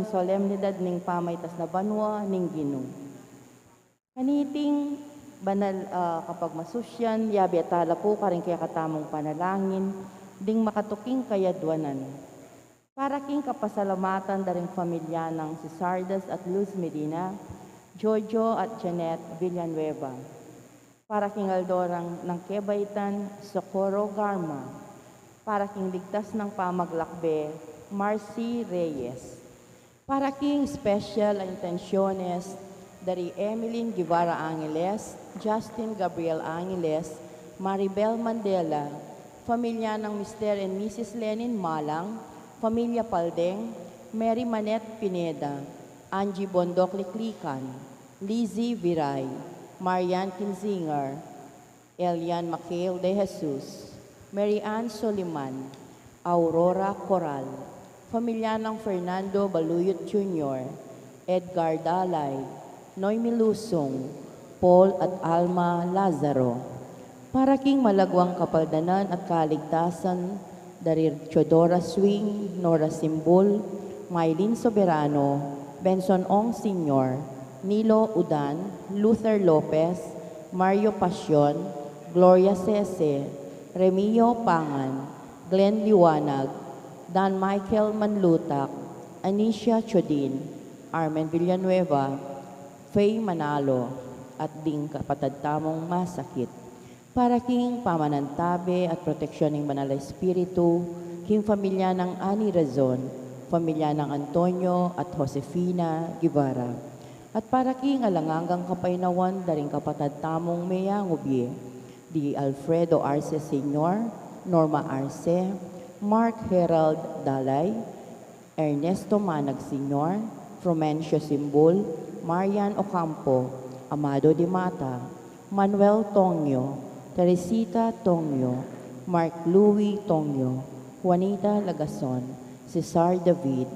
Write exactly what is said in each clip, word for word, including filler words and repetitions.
solemnidad ning pamaitas na banua ning Ginu. Kaniting banal, ah, kapagmasusyan, yabe tala pu karing kekatamung panalangin ding makatuking kayadwanan. Para king kapasalamatan da ring pamilya nang si Sardes at Luz Medina, Jojo at Janet Villanueva. Para king aldo nang kebaitan, Socorro Garma. Para king ligtas nang pamaglakbe, Marcy Reyes. Para king special a intensyones, da ri Emeline Guevara Angeles, Justin Gabriel Angeles, Maribel Mandela, pamilya nang Mister and Missus Lenin Malang, pamilya Paldeng, Mary Manette Pineda, Angie Bondoc Liklikan, Lizzie Viray, Marian Kinzinger, Elian Macael de Jesus, Mary Ann Soliman, Aurora Coral, pamilya nang Fernando Baluyot Junior, Edgar Dalay, Noemi Lusung, Paul at Alma Lazaro. Para king malagwang kapaldanan at kaligtasan, da ri Teodora Swing, Nora Simbul, Mylene Soberano, Benson Ong Senior, Nilo Udan, Luther Lopez, Mario Pasion, Gloria Sese, Remio Pangan, Glenn Liwanag, Dan Michael Manlutak, Anicia Chodin, Armen Villanueva, Faye Manalo, at ding kapatad tamung masakit. Para king pamanantabe at proteksyon ning Banal a Espiritu, king pamilya nang Ani Razon, pamilya nang Antonio at Josefina Guevara. At para king alang anggang kapaynawan da ring kapatad tamung meyangubie, di Alfredo Arce Senior, Norma Arce, Mark Herald Dalay, Ernesto Manag Senior, Frumencio Simbul, Marian Ocampo, Amado de Mata, Manuel Tongyo, Teresita Tongyo, Mark Louis Tongyo, Juanita Lagason, Cesar David,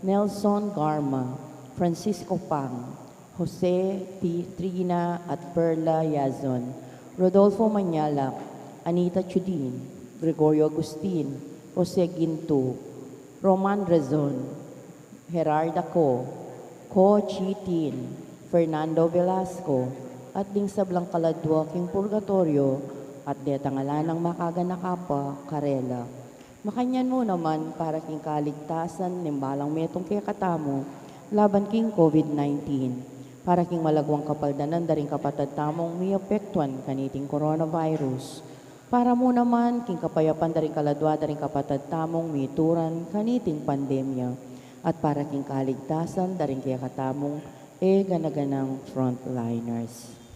Nelson Garma, Francisco Pang, Jose T. Trina at Perla Yazon, Rodolfo Mañalac, Anita Chudin, Gregorio Agustin, Jose Ginto, Roman Razon, Gerarda Co, Co Chitin, Fernando Velasco, at ding sablang kaladua king purgatoryo, at detang ala nang makaganaka pa karela. Makanyan mu naman para king kaligtasan ning balang metung kekatamu laban king COVID nineteen, para king malagwang kapaldanan da ring kapatad tamung miapektuan kaniting coronavirus, para mu naman king kapayapan da ring kaladua da ring kapatad tamung mituran kaniting pandemya, at para king kaligtasan da ring kekatamung e gana-ganang frontliners.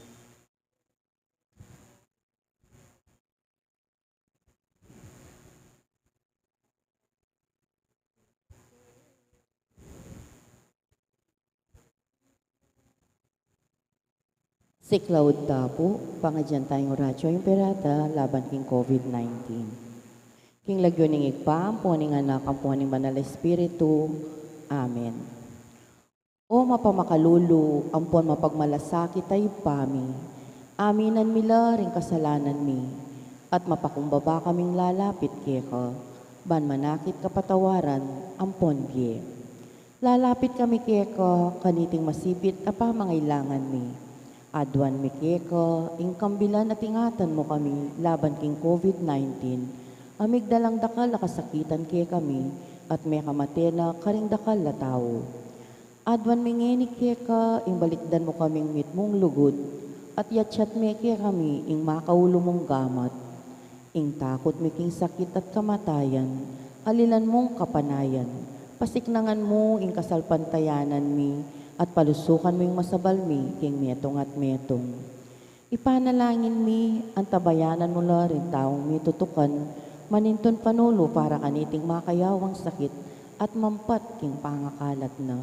Siklaud ta pu, pangadyan taya ing Oratio Imperata laban king COVID nineteen. King lagyu ning Ibpa, ampo ning Anak, ampo ning Banal a Espiritu. Amen. O mapamakalulu ampon mapagmalasakit a Ibpa mi, aminan mi la ring kasalanan mi, at mapakumbaba kaming lalapit keka, ban manakit kapatawaran ampon bie. Lalapit kami keka kaniting masipit a pamangailangan mi. Aduan mi keka ing kambilan at ingatan mu kami laban king COVID nineteen, a migdalang dakal a kasakitan kekami, at mekamate na karing dakal a tau. Aduan mi ngeni keka ing balikdan mu kaming mitmung lugud, at yatyat me kekami ing makaulu mung gamat. Ing takut mi king sakit at kamatayan, alilan mung kapanayan, pasiknangan mu ing kasalpantayanan mi, at palusukan mu ing masabal mi king metung at metung. Ipanalangin mi, antabayanan mu la ring taung mitutukan manintun panulu para kaniting makayawang sakit at mampat king pangakalat na.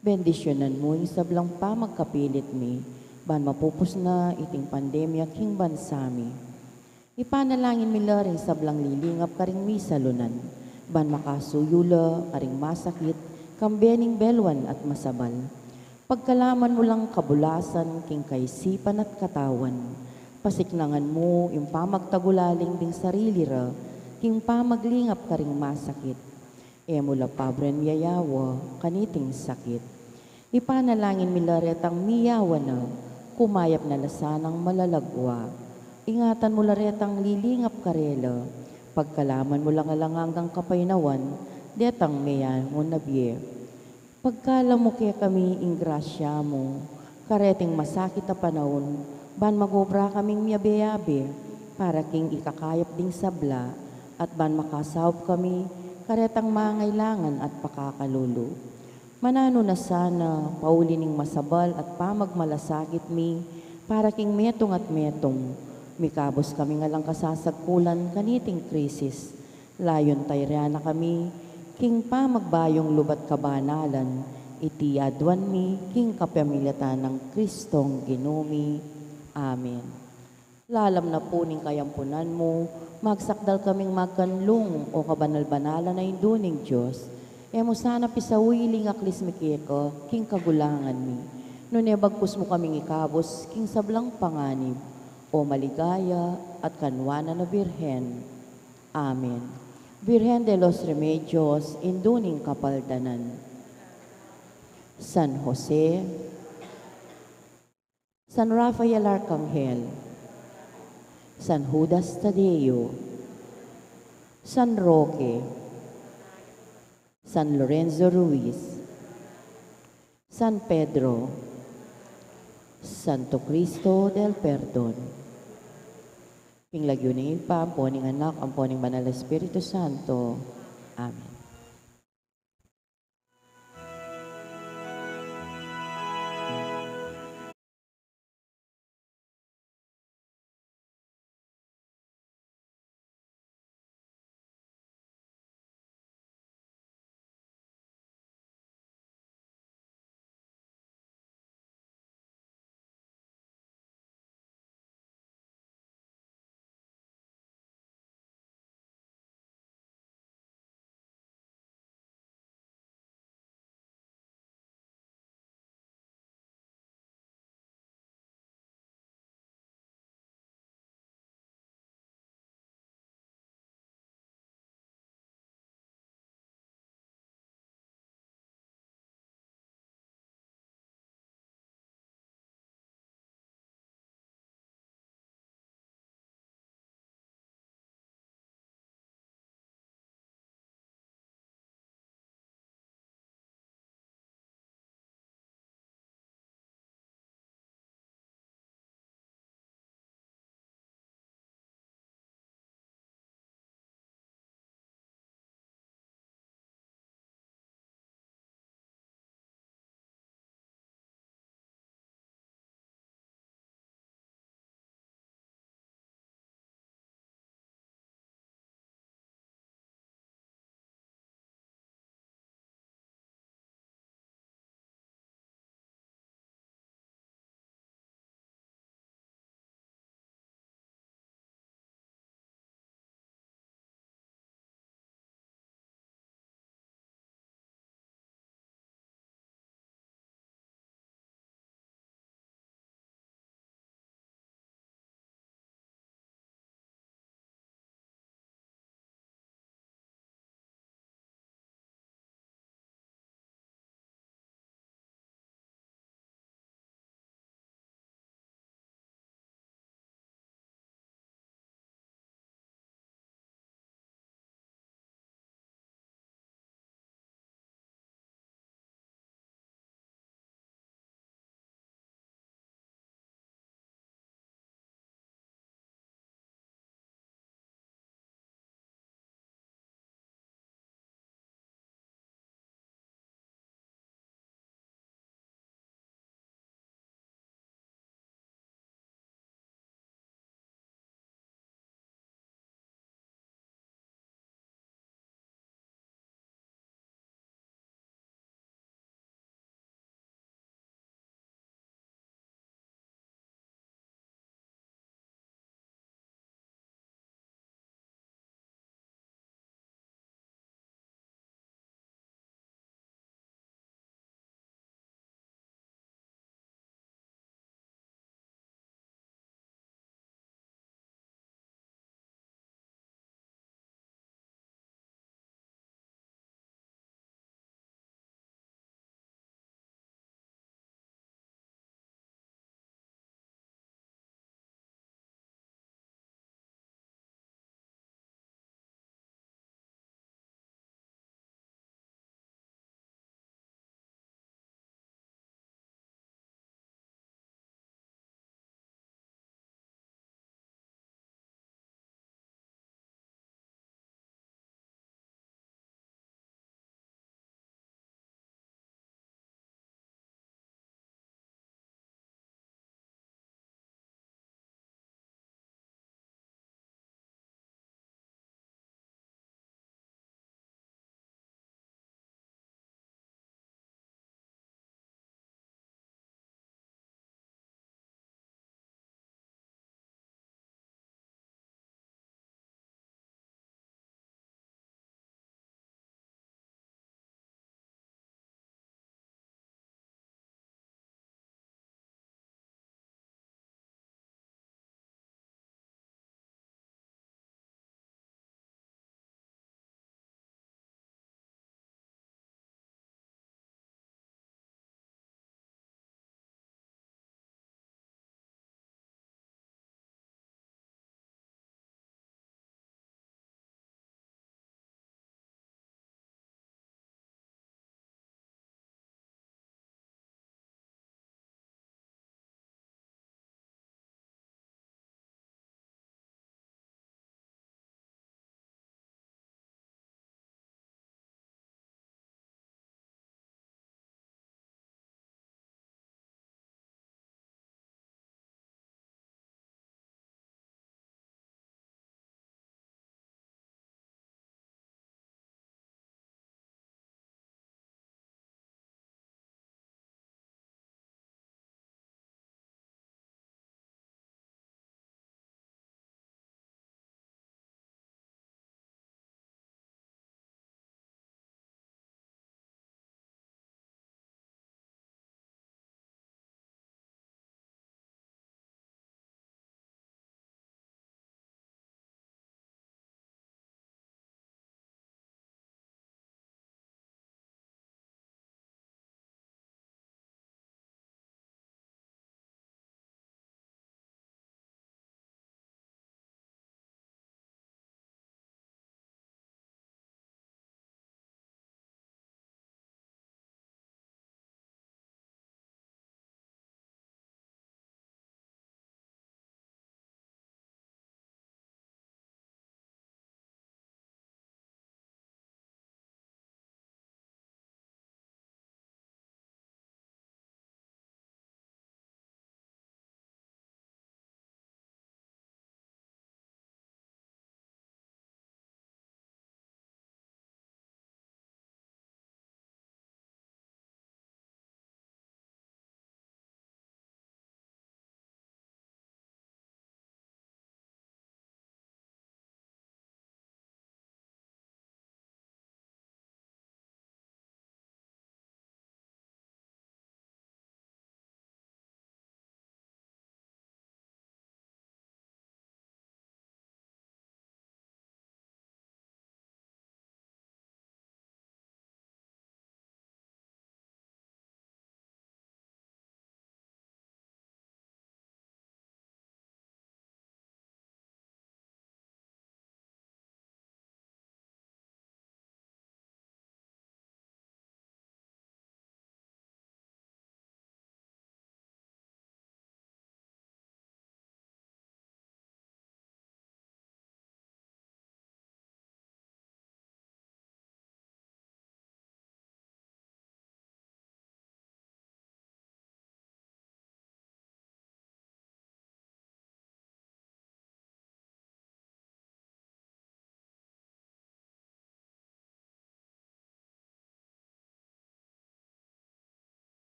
Bendisyunan mu ing sablang pamagkapilit mi, ban mapupus na iting pandemya king bansa mi. Ipanalangin mi la ring sablang lilingap karing misalunan, ban makasuyu la karing masakit, kambe ning beluan at masabal. Pagkalaman mu lang kabulasan king kaisipan at katawan. Pasiknangan mu ing pamagtagulaling ding sarili ra king pamaglingap karing masakit. E mu la pabren miyayawa kaniting sakit. Ipanalangin mi la retang miyawa na, kumayap na la sanang malalagwa. Ingatan mu la retang lilingap karela, pagkalaman mu lang alang anggang kapaynawan detang meyangu na bie. Pagkalam mu kekami ing grasya mu, kareting masakit a panaun, ban mag-obra kaming miyabe-yabe, para king ikakayap ding sabla, at ban makasaup kami, karetang mangailangan at pakakalulu. Mananu na sana, pauli ning masabal at pamagmalasakit mi, para king metung at metung, mikabus kami ngan lang kasasagkulan kaniting krisis. Layun tayrian na kami, king pamagbayung lub at kabanalan, iti aduan mi, king kapamilatan nang Kristong Ginu mi. Amen. Lalam na pu ning kayampunan mu, magsakdal kaming magkanlung, o kabanal-banalan a Indu ning Dios, e mu sana pisauli ing aklis mi keka, king kagulangan mi. Nune bagkus mu kaming ikabus, king sablang panganib, o maligaya at kanuanan a Birhen. Amen. Virgen de los Remedios, Indu ning Kapaldanan. San Jose, San Rafael Arcangel, San Judas Tadeo, San Roque, San Lorenzo Ruiz, San Pedro, Santo Cristo del Perdon. King lagyu ning Ibpa, ampo ning Anak, ampo ning Banal Espiritu Santo. Amen.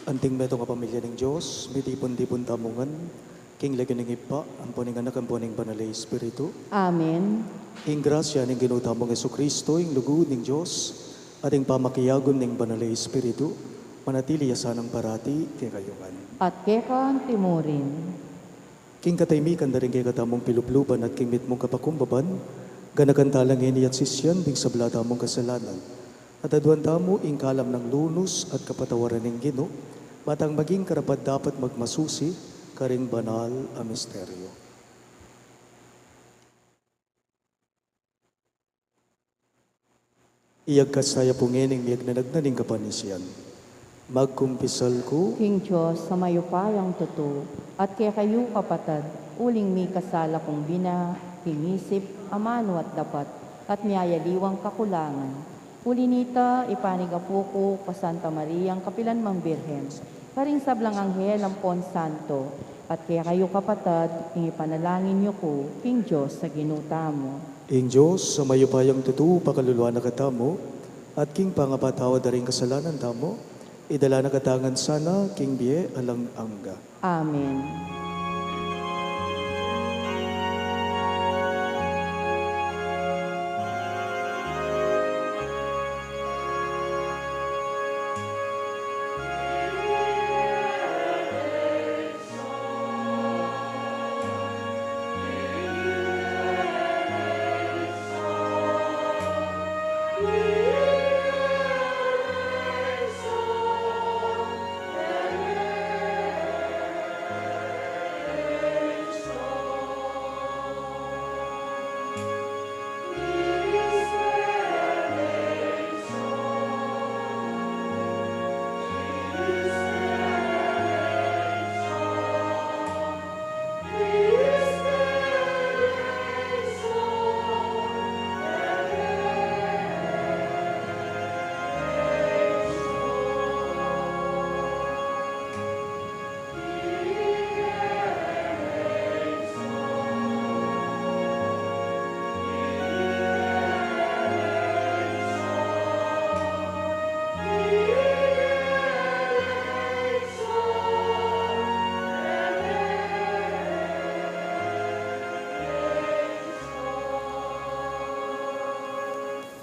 Anting metung a pamilya ning Dios, mitipun-tipun tamu ngan king lagyu ning Ibpa, ampo ning Anak, ampo ning Banal a Espiritu. Amen. Ing grasya ning Ginu tamung Jesucristo, ing lugud ning Dios, at ing pamakiagun ning Banal a Espiritu, manatili ya sanang parati kekayu ngan. At keka antimurin. King katahimikan da ring kekatamung pilubluban at king mitmung kapakumbaban, ganakan tala ngeni at sisian ding sabla tamung kasalanan. At aduan tamu ing kalam nang lunus at kapatawaran ning Ginu, bang maging karapat-dapat magmasusi karing banal a misteryo. Iyagkas taya pu ngeni ing miyagnanagna ning kapanisian. Magkumpisal ku king Dios a mayupayang tutu, at kekayu kapatad, uling mikasala kung bina, king isip, amanu at dapat, at miyayaliwang kakulangan. Uli nita, ipanigapu ku ka Santa Mariang kapilan mang Birhen, karing sablang anghel ampon santo, at kekayu kapatad, ing ipanalangin yu ku king Dios a Ginu tamu. Ing Dios a mayupayang tutu, pakaluluan na katamu, at king pangapatawad da ring kasalanan tamu, idala na katamu ngan sana king bie alang angga. Amen.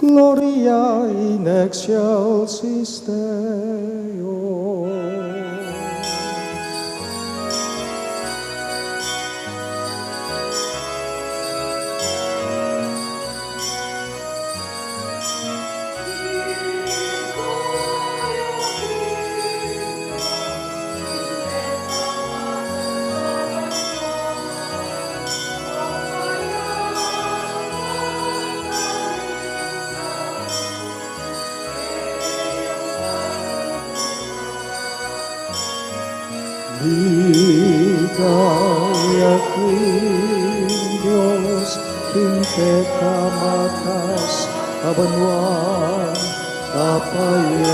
Gloria in excelsis Deo. Ligaya king Dios, king pekamatas a banua, kapayapan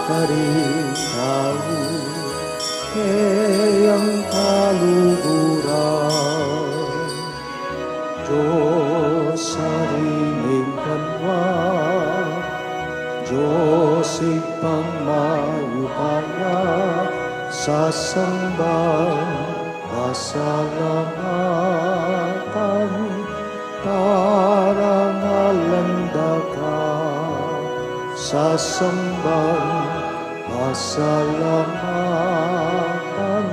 karing tau, keyang kaluguran. Dios Ari ning banua, Dios Ibpang mayupaya, sasambang, pasalamatan, parangalan da ka, sasambang, pasalamatan,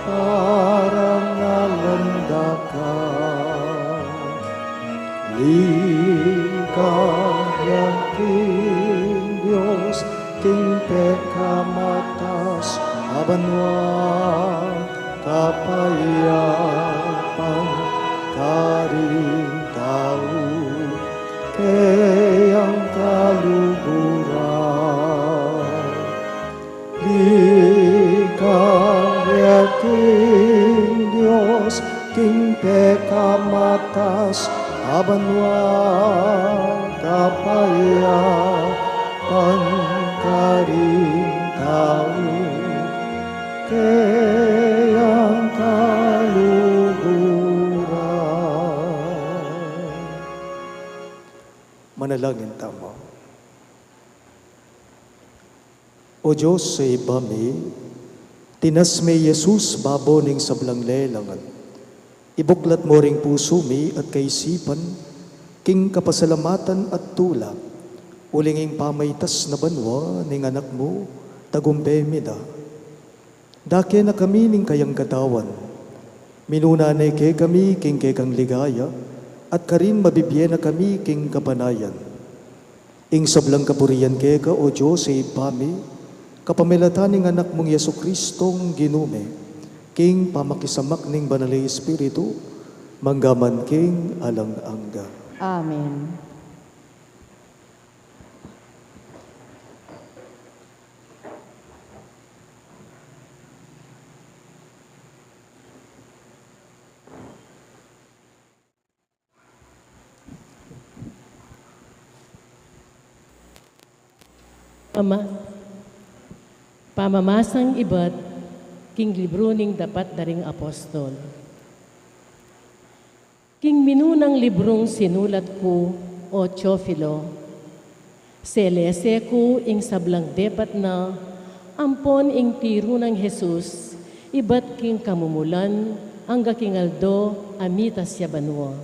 parangalan da ka. Ligaya king Dios, king pekamatas a banua, kapayapan karing tau, keyang kaluguran. Ligaya king Dios, king pekamatas a banua, kapayapan karing tau, keyang kaluguran. Manalangin tamu. O Dios, Ibpa mi, tinas me i Jesus babo ning sablang lelangan. Ibuklat mo ring pusu mi at kaisipan king kapasalamatan at tula, uling ing pamaitas na banua ning Anak mu, tagumpe mi da. Dake na kami ning kayang katawan. Minuna ne kekami king kekang ligaya, at karin mabibie na kami king kapanayan. Ing sablang kapurian keka, O Dios, Ibpa mi, kapamilatan ning Anak mung Jesucristong Ginu mi, king pamakisamak ning Banal a Espiritu, mangga man king alang angga. Amen. Pama-, pamamasang ibat king libru ning Dapat da ring Apostol. King minunang librung sinulat ku, O Teofilo, selese ku ing sablang depat na ampon ing tiru nang Jesus ibat king kamumulan angga king aldo a mitas ya banua.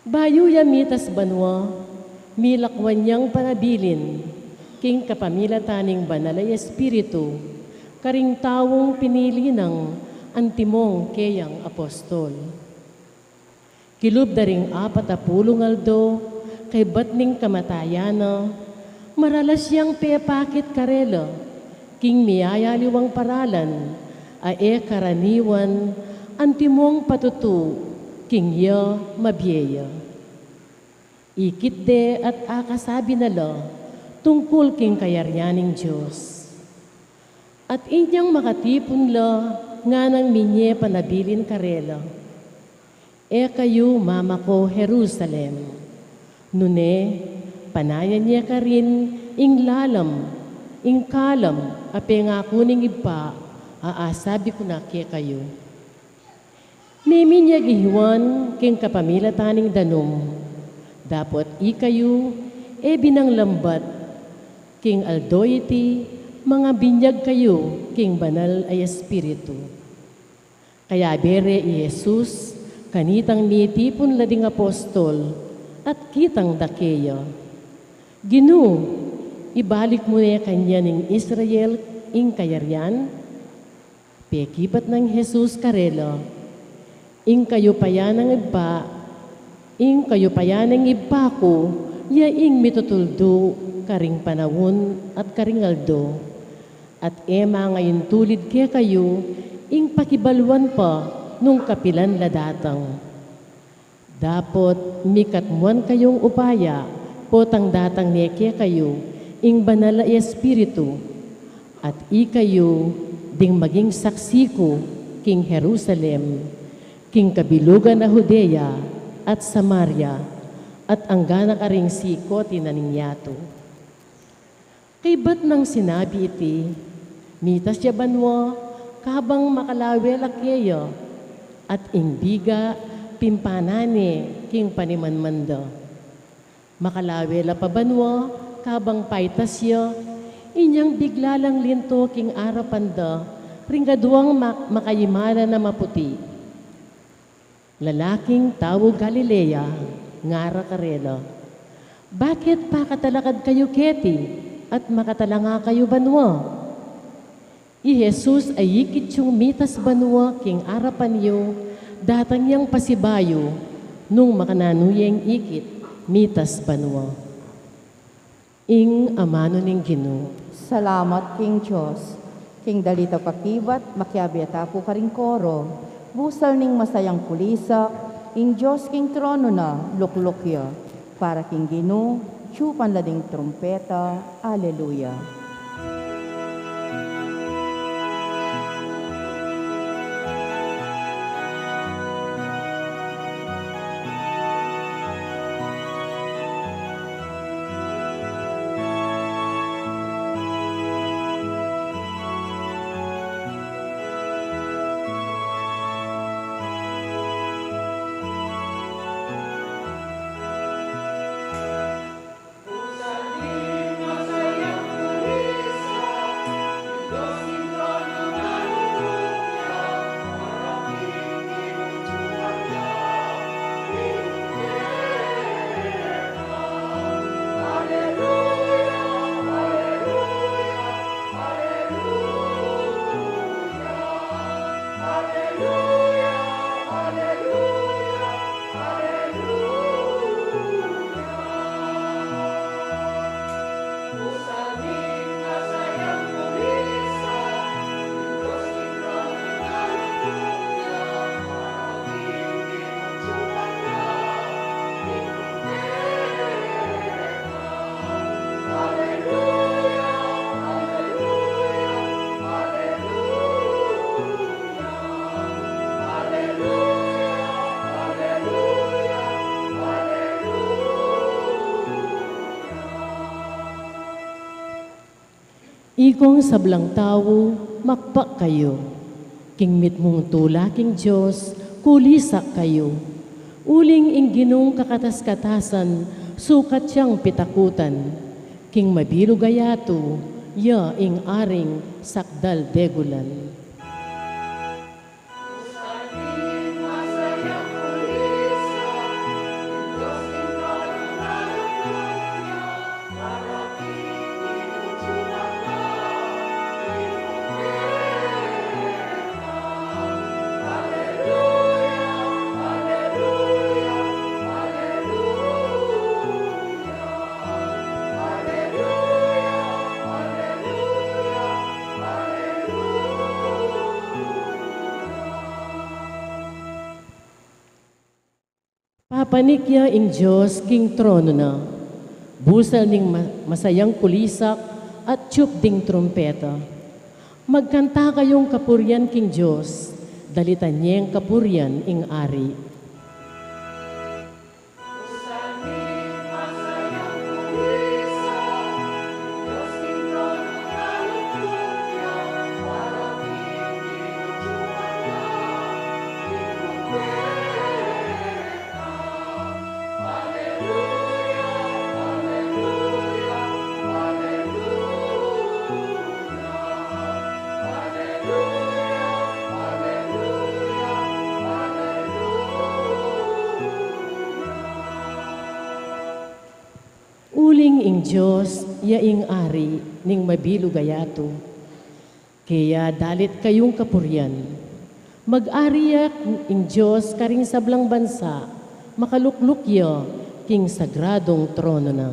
Bayu ya mitas banua, milakwan yang panabilin king kapamilatan ning Banal a Espiritu karing taung pinili nang antimong keyang apostol. Kilub da ring apat a pulung aldo kaybat ning kamatayan na, maralas yang pepakit karela king miyayaliwang paralan a e karaniwan antimong patutu king ya mabie ya. Ikit de at akasabi na la tungkul king kayarian ning Dios. At inyang makatipun la nganang minye panabilin karela, "E kayu mamako Jerusalem, nune panayan ye karin ing lalam, ing kalam a pengaku ning Ibpa a asabi ku na kekayu." Miminyag i Juan king kapamilatan ning danum, dapot ikayu e binang lambat, king aldo iti mangabinyag kayu king Banal a Espiritu. Kayabe re i Jesus kanitang mitipun la ding apostol at kitang dake ya, "Ginu, ibalik mu ne kanyan ning Israel ing kayarian?" Pekibat nang Jesus karela, "Ing kayupayan ning Ibpa, ing kayupayan ning Ibpa ku, ya ing mitutuldu karing panaun at karing aldo. At e mangayuntulid kekayu ing pakibaluan pa nung kapilan la datang. Dapot mikatmuan kayung upaya, potang datang ne kekayu ing Banal a Espiritu, at ikayu ding maging saksi ku king Jerusalem, king kabilugan a Judea at Samaria, at angga na karing sikut na ning yatu." Kaybat nang sinabi iti, mitas ya banua kabang makalawe la keya, at ing biga pimpanan ne king panimanman da. Makalawe la pa banua kabang paitas ya, inyang bigla lang linto king arapan da ring kaduang ma-, makaimalan a maputi. "Lalaking taga Galilea," ngara karela, "bakit pakatalakad kayu keti at makatalanga kayu banua? I Jesus a ikit yung mitas banua king arapan yu, datang yang pasibayu nung makananu yeng ikit mitas banua." Ing amanu ning Ginu. Salamat king Dios. King dalita pakibat, makiabe taku karing koro. Busal ning masayang kulisak, ing Dios king trono na, lukluk ya. Para king Ginu, tiyupan la ding trumpeta. Aleluya. Ikong sablang tau, makpak kayu. King mitmung tula king Dios, kulisak kayu. Uling ing Ginung kakatas-katasan, sukat yang pitakutan. King mabilug a yatu, ya ing Aring sakdal degulan. Papanik ya ing Dios king trono na. Busal ning ma-, masayang kulisak at tiup ding trumpeta. Magkanta kayung kapurian king Dios, dalitan yeng kapurian ing Ari. Uling ing Dios ya ing Ari ning mabilug a yatu. Kaya dalit kayung kapurian. Mag-ari ya ing Dios karing sablang bansa, makalukluk ya king sagradung trono na.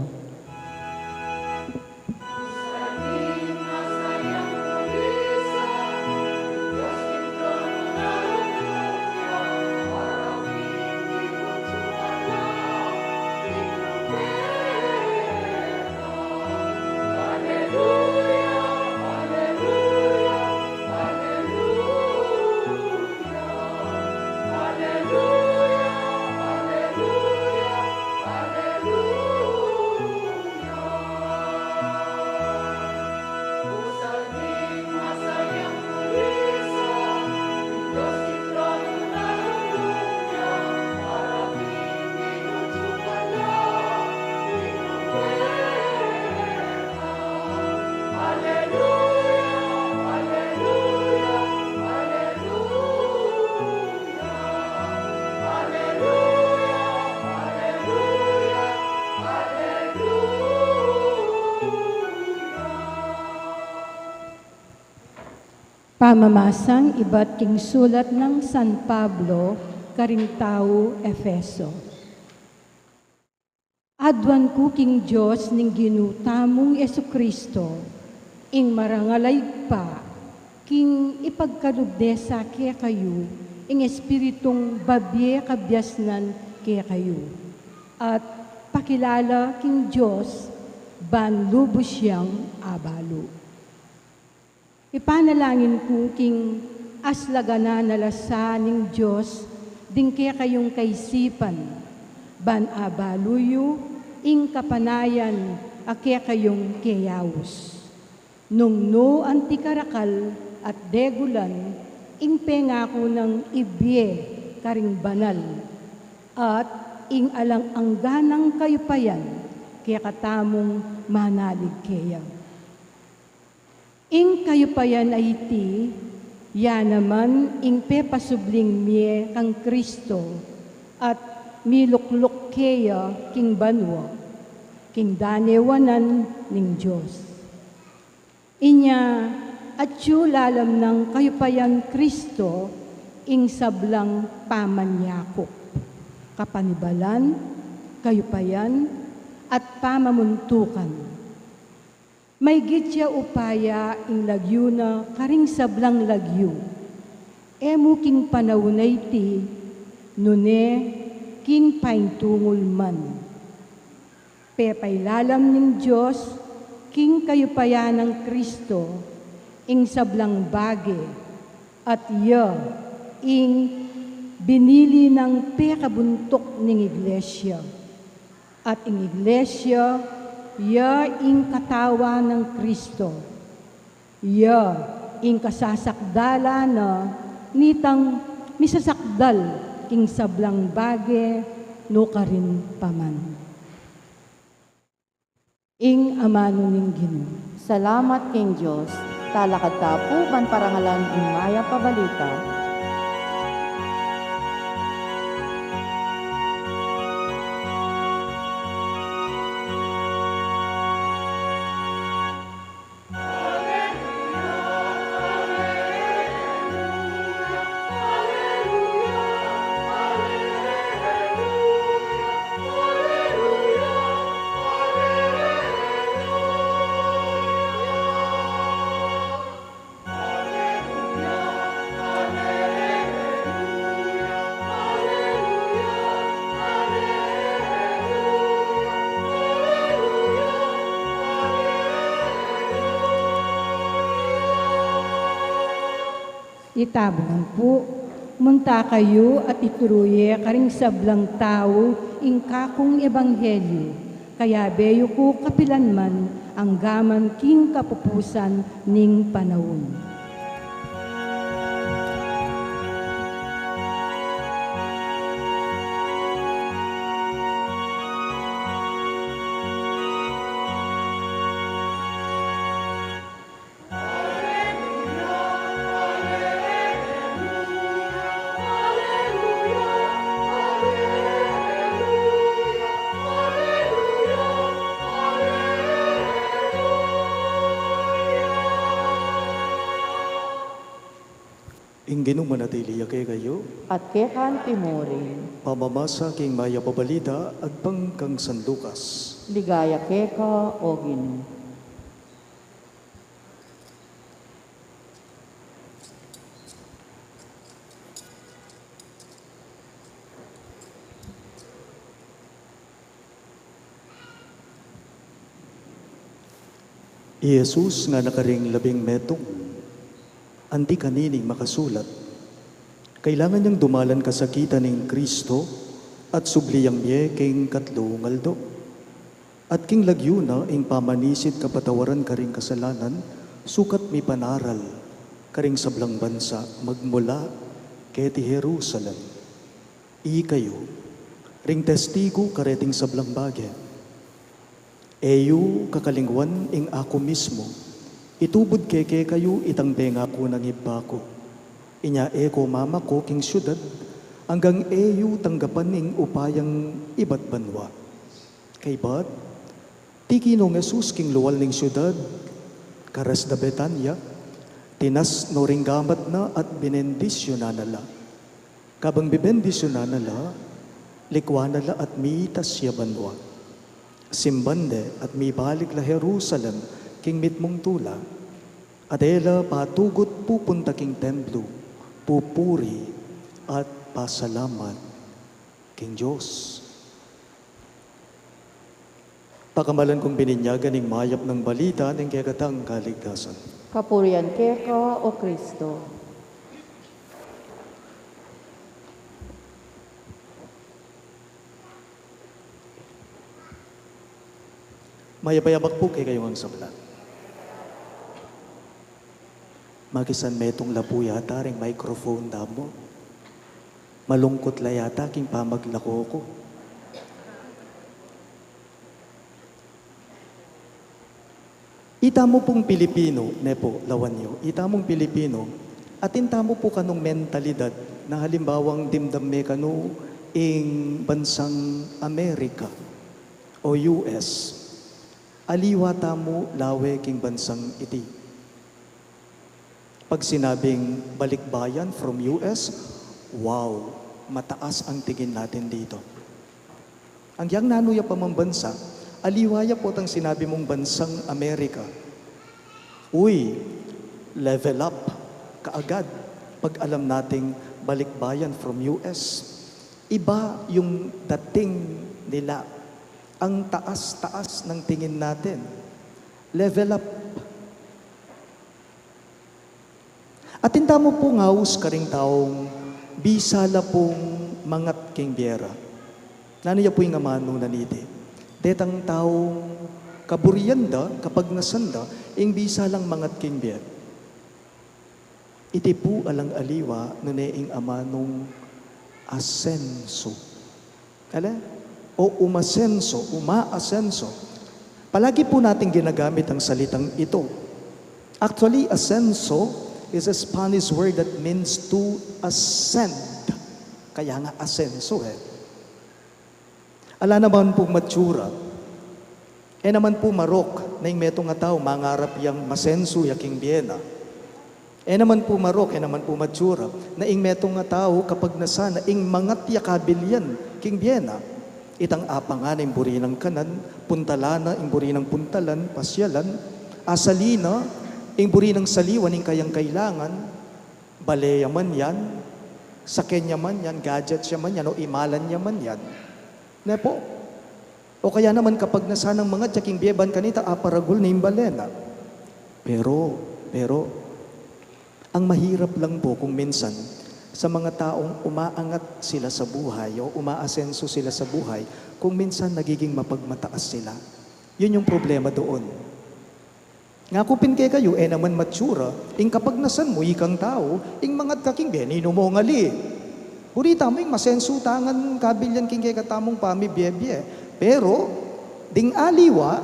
Pamamasang ibat king sulat nang San Pablo karing tau Efeso. Aduan ku king Dios ning Ginu tamung Jesu-Cristo, ing marangal a Ibpa, king ipagkalub ne sa kekayu ing Espiritung babie kabiasnan kekayu, at pakilala king Dios ban lubus yang abalu. Ipanalangin ku king aslaganan a lasa ning Dios ding kekayung kaisipan, ban abalu yu ing kapanayan a kekayung keyaus. Nung nu anti karakal at degulan ing pengaku nang ibie karing banal, at ing alang angga nang kayupayan kekatamung manalig keya. Ing kayupayan a iti, ya naman ing pepasubling mie kang Kristo, at milukluk keya king banua, king danewanan ning Dios. Inya, atyu lalam nang kayupayan Kristo, ing sablang pamanyakup, kapanibalan, kayupayan, at pamamuntukan. Maygit ya upaya ing lagyu na karing sablang lagyu, e mu king panaun a iti, nune king paintungul man. Pepailalam ning Dios king kayupayan nang Kristo ing sablang bage, at iya ing binili nang pekabuntuk ning iglesia. At ing iglesia, ya ing katawan nang Kristo, Iya ing kasasakdalan na nitang misasakdal king sablang bage nukarin pa man. Ing amanu ning Ginu. Salamat king Dios. Talakad ta pu ban parangalan ing mayap a balita. Itabunan pu, munta kayu at ituru ye karing sablang tau ing kakung ebanghelyu, kayabe yu ku kapilan man anggaman king kapupusan ning panaun. Ing Ginu manatili ya kekayu. At keka antimurin. Pamamasa king mayap a balita agpang kang San Lucas. Ligaya keka, O Ginu. I Jesus ngana karing labing metung, anti kanining makasulat, kailangan yang dumalan kasakitan ning Kristo at subli yang mie king katlu ngaldo. At king lagyu na ing pamanisit kapatawaran karing kasalanan, sukat mipanaral karing sablang bansa magmula keti Jerusalem. Ikayu ring testigu kareting sablang bage. E yu kakalingwan ing aku mismu itubud ke kekayu itang pengaku nang Ibpa ku. Inya e ko mamako king siudad anggang e yu tanggapan ing upayang ibat banua. Kaybat, tiki nong Jesus king lual ning siudad, karas da Betania, tinas no ring gamat na at binendisyunan na la. Kabang bibendisyunan na la, likuan na la at mitas ya banua. Simban de at mibalik la Jerusalem king mitmung tula. At e la patugut pupunta king templu, pupuri at pasalamat king Dios. Pakamalan kung bininyagan ing mayap nang balita ning kekatang kaligtasan. Kapurian keka, O Kristo. Mayap a yabak pu kekayu ngan sabla. Makisan metung la pu yata ring microphone da mu. Malungkut la yata king pamaglako ku. Itamu pung Pilipinu, ne pu, lawan yu, itamung Pilipinu, atin tamu pu kanung mentalidad na halimbawang dimdam me kanu ing bansang Amerika o U S. Aliwa tamu lawe king bansang iti. Pag sinabing balikbayan from U S, wow, mataas ang tingin natin dito. Agyang nanu ya pa mang bansa, aliwa ya potang sinabi mung bansang Amerika. Uy, level up kaagad pag alam nating balikbayan from U S. Iba yung dating nila. Ang taas-taas ng tingin natin. Level up. Atin tamu pung aus karing taung bisa la pung mangat king bie ra. Nanu ya pu ing amanu na niti? Detang taung kaburian da, kapagnasan da, ing bisa lang mangat king bie. Iti pu alang aliwa nune ing amanung asenso. Kale? O umasenso, umaasenso. Palagi po nating ginagamit ang salitang ito. Actually, asenso is a Spanish word that means to ascend. Kaya nga asenso eh. Ala naman pung matsura. E naman pu marok na ing metung a tau mangarap yang masensu ya king bie na. E naman pu marok, e naman pu matsura na ing metung a tau kapagnasan na ing mangat ya kabilyan king bie na. Itang apang na ing buri nang kanan, puntalan na ing buri nang puntalan, pasyalan, asalin na ing buri nang saliwan ing kayang kailangan, bale ya man yan, saken ya man yan, gadget ya man yan, o imalan ya man yan. Ne po? O kaya naman kapagnasan nang mangat ya king bie ban kanita aparagul na ing bale na. Pero, pero, ang mahirap lang po kung minsan sa mga taong umaangat sila sa buhay o umaasenso sila sa buhay, kung minsan nagiging mapagmataas sila. Yun yung problema doon. Ngaku pin kekayu, e naman matsura ing kapagnasan mu ikang tau, ing mangat ka king bie, ninu mu ngali. Buri tamu ing masensu ta ngan kabilyan king kekatamung pamibie-bie. Pero ding aliwa,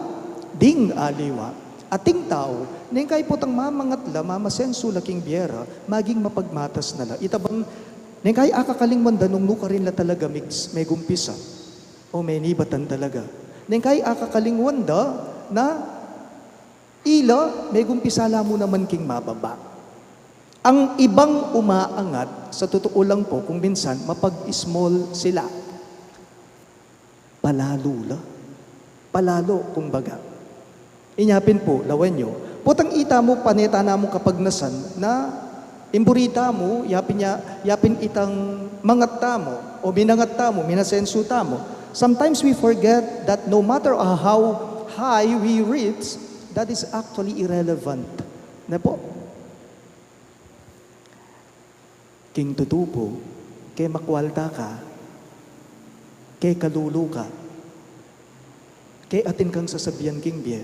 ding aliwa, ating tau, neng kai potang mamangat la, mamasensu la king bie ra, maging mapagmatas na la. Ita bang neng kai akakalingwan da nung nu karin la talaga mig-, megumpisa o menibatan talaga. Neng kai akakalingwan da na ila, megumpisa la mu naman king mababa. Ang ibang umaangat, sa totoo lang po, kung minsan, mapag-small sila. Palalu la. Palalu, kumbaga. Inya pin po, lawen yu. Potang ita mu, pane ta namung kapagnasan na ing buri tamu, yapin ya, yapin itang mangat tamu, o minangat tamu, minasensu tamu. Sometimes we forget that no matter how high we reach, that is actually irrelevant. Ne po? King tutu po, ke makwalta ka, ke kalulu ka, ke atin kang sasabian king bie,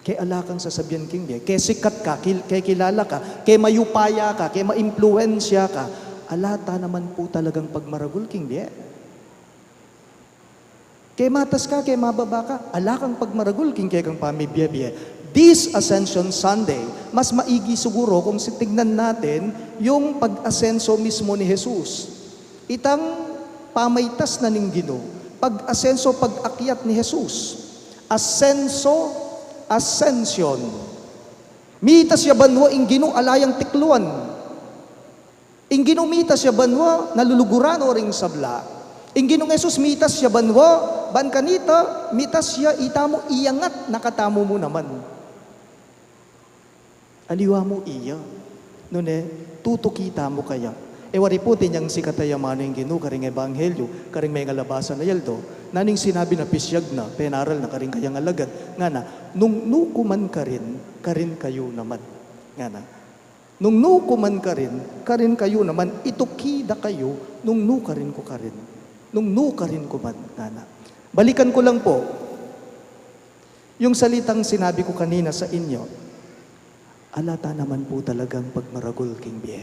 ke ala kang sasabian king bie, ke sikat ka, kil-, ke kilala ka, ke mayupaya ka, ke maimpluwensya ka, ala ta naman po talagang pagmaragul king bie. Ke matas ka, ke mababa ka, ala kang pagmaragul king kekang pamibie-bie. This Ascension Sunday, mas maigi siguro kung titignan natin yung pag-asenso mismo ni Jesus. Itang pamaitas na ning Ginu, pag-asenso, pag-akyat ni Jesus. Asenso, ascension. Mitas ya banua ing Ginu, ala yang tikluan. Ing Ginu mitas ya banua, naluluguran no ring sabla. Ing Ginung Jesus mitas ya banua, ban kanita, mitas ya itamu, iyangat na katamu mu naman. Aliwa mu iya. Nune, tutuki tamu kaya. E wari pu, tinyang sikat ya amanu ing Ginu karing ebanghelyu, karing mengalabasan a aldo. Nanu ing sinabi na pisyag na, penaral na karing kayang alagad. Ngana, nung nu ku man karin, karin kayu naman. Ngana. Nung nu ku man karin, karin kayu naman, ituki da kayu, nung nu karin ku karin. Nung nu karin ku man, ngana. Balikan ku lang po, yung salitang sinabi ku kanina sa inyo, ala ta naman po talagang pagmaragul king bie.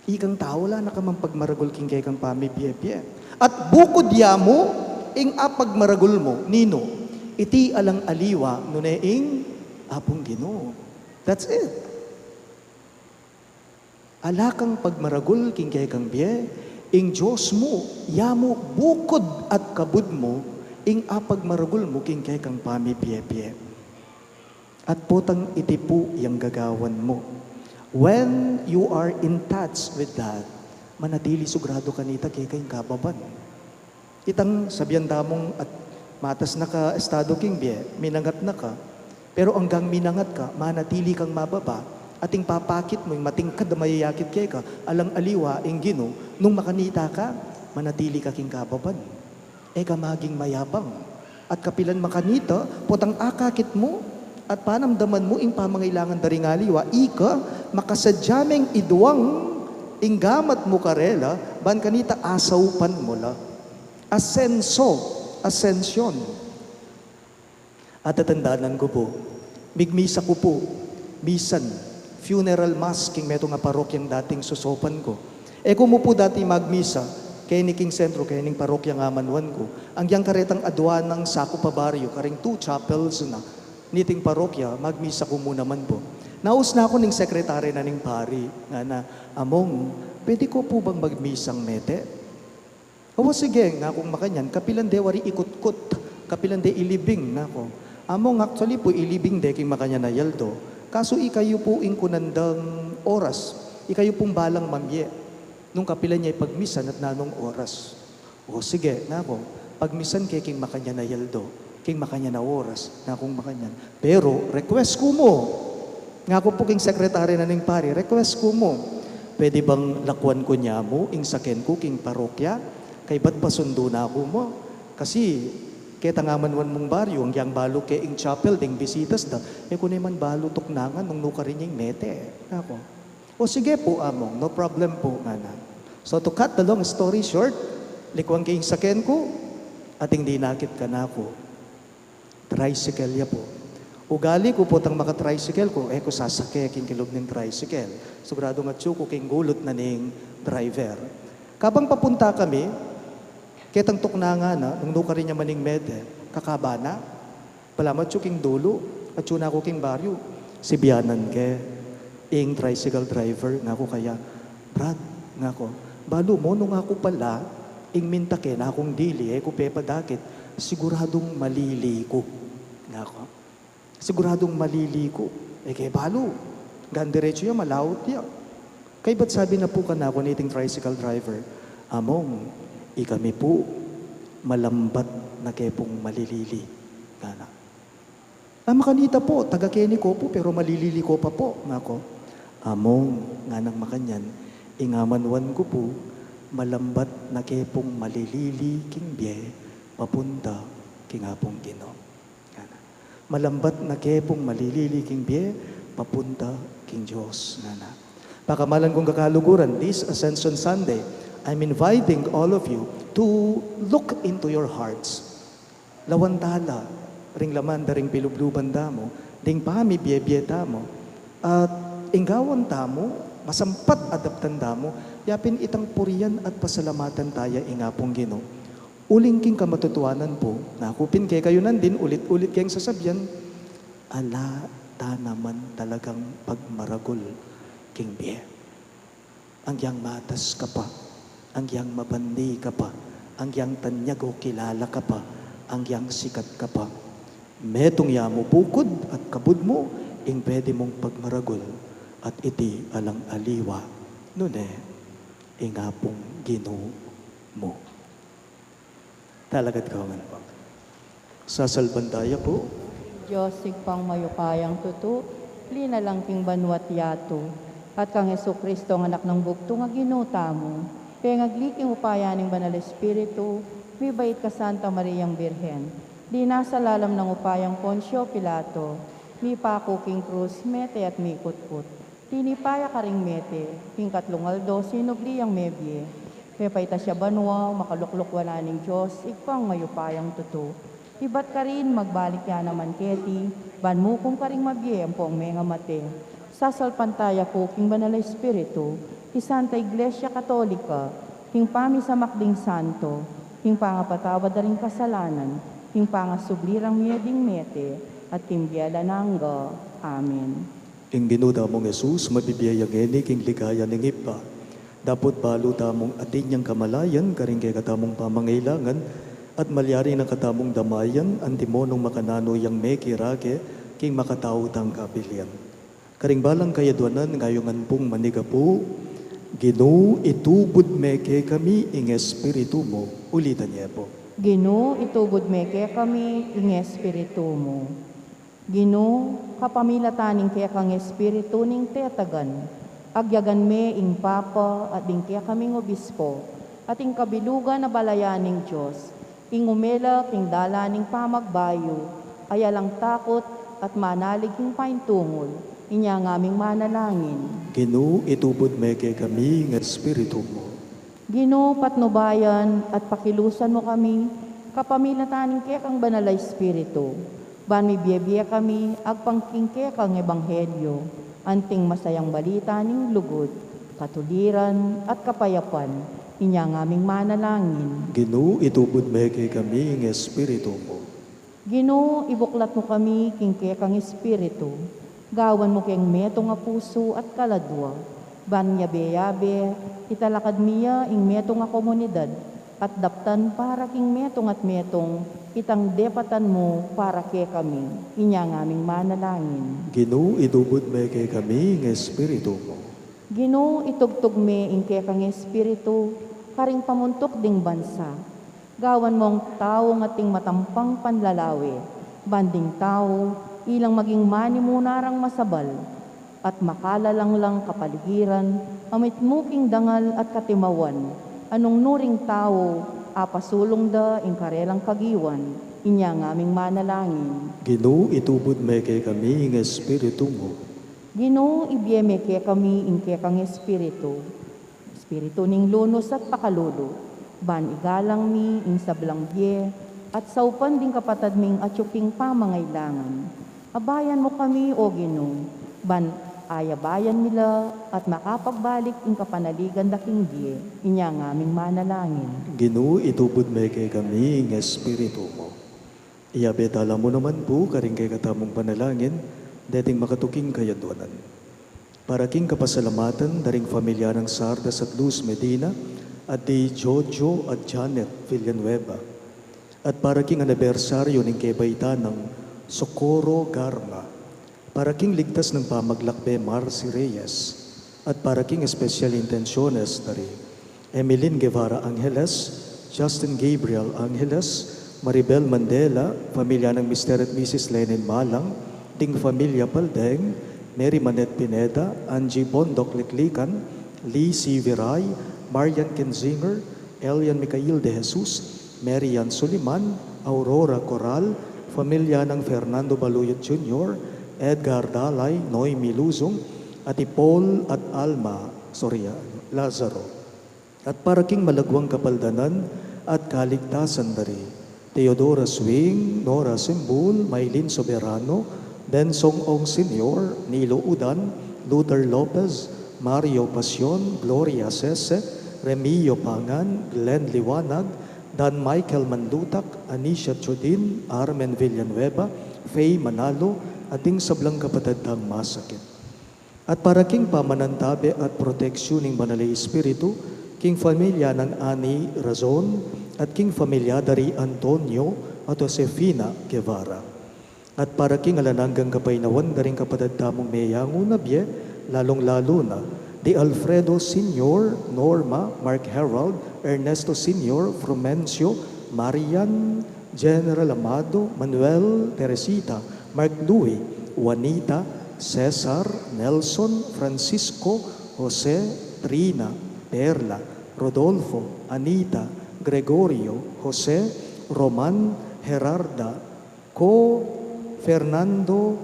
Ikang tau, ala na ka mang pagmaragul king kekang pamibie-bie. At bukud ya mu, ing apagmaragul mu, ninu? Iti alang aliwa, nune ing Apung Ginu. That's it. Ala kang pagmaragul king kekang bie, ing Dios mu, ya mu bukud at kabud mu, ing apagmaragul mu king kekang pamibie-bie. At potang iti pu yang gagawan mu. When you are in touch with that, manatili sugrado kanita keka ing kababan. Itang sabian tamung at matas na ka estado king bie, minangat na ka. Pero anggang minangat ka, manatili kang mababa. At ing papakit mu, ing matingkad a mayayakit keka, alang aliwa ing Ginu, nung makanita ka, manatili ka king kababan. E ka maging mayabang. At kapilan makanita, potang akakit mu, at panamdaman mu ing pamangailangan da ring aliwa, ika, makasadya meng iduang ing gamat mu karela, ban kanita asaupan mu la. Asenso, ascension. At tatandanan ku pu, migmisa ku pu, misan, funeral mass king metung a parokyang dating susopan ku. E ku mu pu dati magmisa keni king sentro, keni king parokya a manuan ku. Anggiyang karetang adua nang sakup a baryu, karing two chapels na niting parokya, magmisa ku mu naman pu. Naus na ku ning sekretary na ning pari, ngana, "Among, pwede ku pu bang magmisang mete?" "O, sige," ngakung makanyan, "kapilan de wari ikutkut, kapilan de ilibing?" ngaku. "Among, actually pu, ilibing de king makanyan a yaldo. Kasu ikayu pu ing kunandang oras, ikayu pung balang mamie nung kapilan ya ipagmisan at nanung oras." "O, sige," ngaku, "pagmisan ke king makanyan a yaldo, king makanyan a oras," ngakung makanyan. "Pero request ku mu," ngaku pu king sekretary na ning pari, "request ku mu, pwede bang lakuan ku ne mu ing saken ku king parokya? Kaybat pasundu na ku mu. Kasi ketang amanuan mung baryu, anggiyang balu ke ing chapel ding bisitas da, e ku ne man balu tuknangan nung nukarin ya ing mete," ngaku. "O, sige pu, Among, no problem pu," ngana. So, to cut the long story short, likuan ke ing saken ku at ing dinakit kanaku, tricycle ya pu. Ugali ku pu tang maka-tricycle ku, e ku sasake king kilub ning tricycle. Siguradung atyu ku king gulut na ning driver. Kabang papunta kami, ketang tuknangan na, nung nukarin ya man ing mete, kakaba na. Palamat atyu king dulu, atyu na ku king baryu. "Sibianan ke ing tricycle driver?" ngaku kaya. "Brad," ngaku, "balu mu nung aku pala ing minta ke na kung dili, e ku pepadakit, siguradung malili ku," ngaku. "Siguradung malili ku. E ke balu, gandiretsu ya, malaut ya." Kaybat sabi na pu kanaku niting tricycle driver, "Among, ikami pu, malambat na ke pung malilili," ngana. "A, makanita pu, taga keni ko pu, pero malilili ko pa pu," ngaku. "Among," nganang makanyan, "ing amanuan ku pu, malambat na ke pung malilili king bie papunta king Apung Ginu." Ngana. "Malambat na ke pung malilili king bie papunta king Dios," ngana. Pakamalan kung kakaluguran, this Ascension Sunday, I'm inviting all of you to look into your hearts. Lawan tala ring laman da ring pilubluban tamu, ding pamibie-bie tamu, at ing gawan tamu, masampat a daptan tamu, yapin itang purian at pasalamatan taya ing Apung Ginu. Uling king kamatutuanan pu, naku pin kekayu nandin ulit-ulit keng sasabian, ala ta naman talagang pagmaragul king bie. Anggiyang matas ka pa, anggiyang mabandi ka pa, anggiyang tanyag o kilala ka pa, anggiyang sikat ka pa, metung ya mu bukud at kabud mu ing pwede mung pagmaragul, at iti alang aliwa nune ing Apung Ginu mu. Talakad kayu ngan pu. Sasalpantaya ku. Dios, Ibpang mayupayang tutu, linalang king banua't yatu, at kang Jesucristo, a Anak nang bugtung a Ginu tamu, pengagli king upaya ning Banal Espiritu, mibait ka Santa Mariang Birhen, dinasa lalam nang upayang Poncio Pilato, mipaku king krus, mete at mikutkut. Tinipa ya karing mete, king katlung aldo sinubli yang mebie. Mepaitas ya banua, makalukluk wanan ning Dios, Ibpang mayupayang tutu. Ibat karin, magbalik ya naman keti, ban mukum karing mabie ampong mengamate. Sasalpantaya ku king Banal a Espiritu, king Santa Iglesia Katolika, king pamisamak ding santo, king pangapatawad da ring kasalanan, king pangasubli rang mie ding mete, at king bie alang angga. Amen. Ing Ginu tamung Jesus, mabibie ya ngeni king ligaya ning Ibpa. Dapot balu tamung atin yang kamalayan karing kekatamung pamangailangan, at malyari na katamung damayan antimo nung makananu yang mekirake king makatau tang kapilian. Karing balang kayadwanan, ngayungan pung manigapu, Ginu, itubud me kekami ing Espiritu mu. Ulitan ye pu. Ginu, itubud me kekami ing Espiritu mu. Ginu, kapamilatan ning kekang Espiritu ning tetagan, agyagan me ing Papa at ding kekaming obispo, at ing kabilugan a balayan ning Dios, ing umela king dalan ning pamagbayu, a alang takut at manalig king paintungul, inya ngaming manalangin. Ginu, itubud me kekami ing Espiritu mu. Ginu, patnubayan at pakilusan mu kami, kapamilatan ning kekang Banal a Espiritu, ban mibie-bie kami agpang king kekang ebanghelyo, Anting masayang balita ning lugud, katuliran, at kapayapan, inya ngaming manalangin. Ginu, itubud me kekami ing Espiritu mu. Ginu, ibuklat mu kami king kekang Espiritu, gawan mu keng metung a pusu at kaladua, ban yabe-yabe, italakad mi ya ing metung a komunidad, at daptan para king metung at metung, itang depatan mu para kekami, inya ngaming manalangin. Ginu, itubud me kekami ing Espiritu mu. Ginu, itugtug me ing kekang Espiritu, karing pamuntuk ding bansa, gawan mung taung ating matampang panlalawe, ban ding tau, ilang maging manimuna rang masabal, at makalalanglang kapaligiran, a mitmu king dangal at katimawan, a nung nu ring tau, apasulung da ing karelang kagiwan, inya ngaming manalangin. Ginu, itubud me kekami ing Espiritu mu. Ginu, ibie me kekami ing kekang Espiritu. Espiritu ning lunus at pakalulu, ban igalang mi ing sablang bie, at saupan ding kapatad ming atyu king pamangailangan. Abayan mu kami, O Ginu, ban ayabayan mi la at makapagbalik ing kapanaligan da king bie, inya ngaming manalangin. Ginu, itubud me kekami ing Espiritu mu. Iyabe tala mu naman pu karing kekatamung panalangin deting makatuking kayadwanan. Para king kapasalamatan da ring familia nang Sardas at Luz Medina, at di Jojo at Janet Villanueva. At para king anibersaryo ning kebaitan nang Socorro Garma. Para king ligtas nang pamaglakbe Marcy Reyes. At para king espesyal intensyones da ri Emeline Guevara Angeles, Justin Gabriel Angeles, Maribel Mandela, familia nang Mister at Missus Lenin Malang, ding familia Paldeng, Mary Manette Pineda, Angie Bondoc Liklikan, Lee C. Viray, Marian Kinzinger, Elian Micael De Jesus, Mary Ann Soliman, Aurora Coral, familia nang Fernando Baluyot Junior, Edgar Dalay, Noemi Luzon, at i Paul at Alma Soriano, Lazaro. At para king malagwang kapaldanan at kaligtasan da ri Teodora Swing, Nora Simbul, Maylin Soberano, Bensong Ong Senior, Nilo Udan, Luther Lopez, Mario Pasion, Gloria Sese, Remio Pangan, Glenn Liwanag, Dan Michael Manlutak, Anisha Chodin, Armen Villanueva, Faye Manalo, at ding sablang kapatad tang masakit. At para king pamanantabe at proteksyon ning Banal a Espiritu, king familia nang Ani Razon, at king familia da ri Antonio at Josefina Guevara. At para king alang anggang kapaynawan da ring kapatad tamung meyangu na bie, lalung-lalu na di Alfredo Senior, Norma, Mark Harold, Ernesto Senior, Frumencio, Marian, General Amado, Manuel, Teresita, Mark Louis, Juanita, Cesar, Nelson, Francisco, Jose, Trina, Perla, Rodolfo, Anita, Gregorio, Jose, Roman, Gerarda, Ko, Fernando,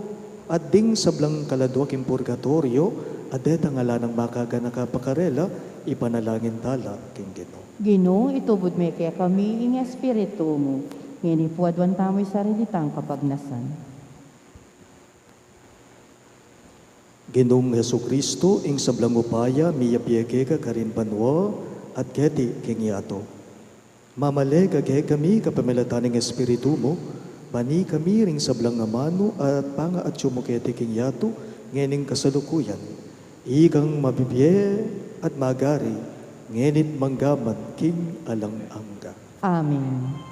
at ding sablang kaladwa king purgatoryo, at detang ala nang makaganaka pa karela, ipanalangin tala king Ginu. Ginu, itubud me kekami ing Espiritu mu, ngeni pu aduan tamu ing sarili tang kapagnasan. Ginung Jesucristo, ing sablang upaya miyabie keka karin banua at keti king yatu. Mamale ka kekami kapamilatan ning Espiritu mu, ban ikami ring sablang amanu at pangaatyu mu keti king yatu, ngening kasalukuyan. Ikang mabibie at magari, ngeni't manggaman king alang angga. Amen.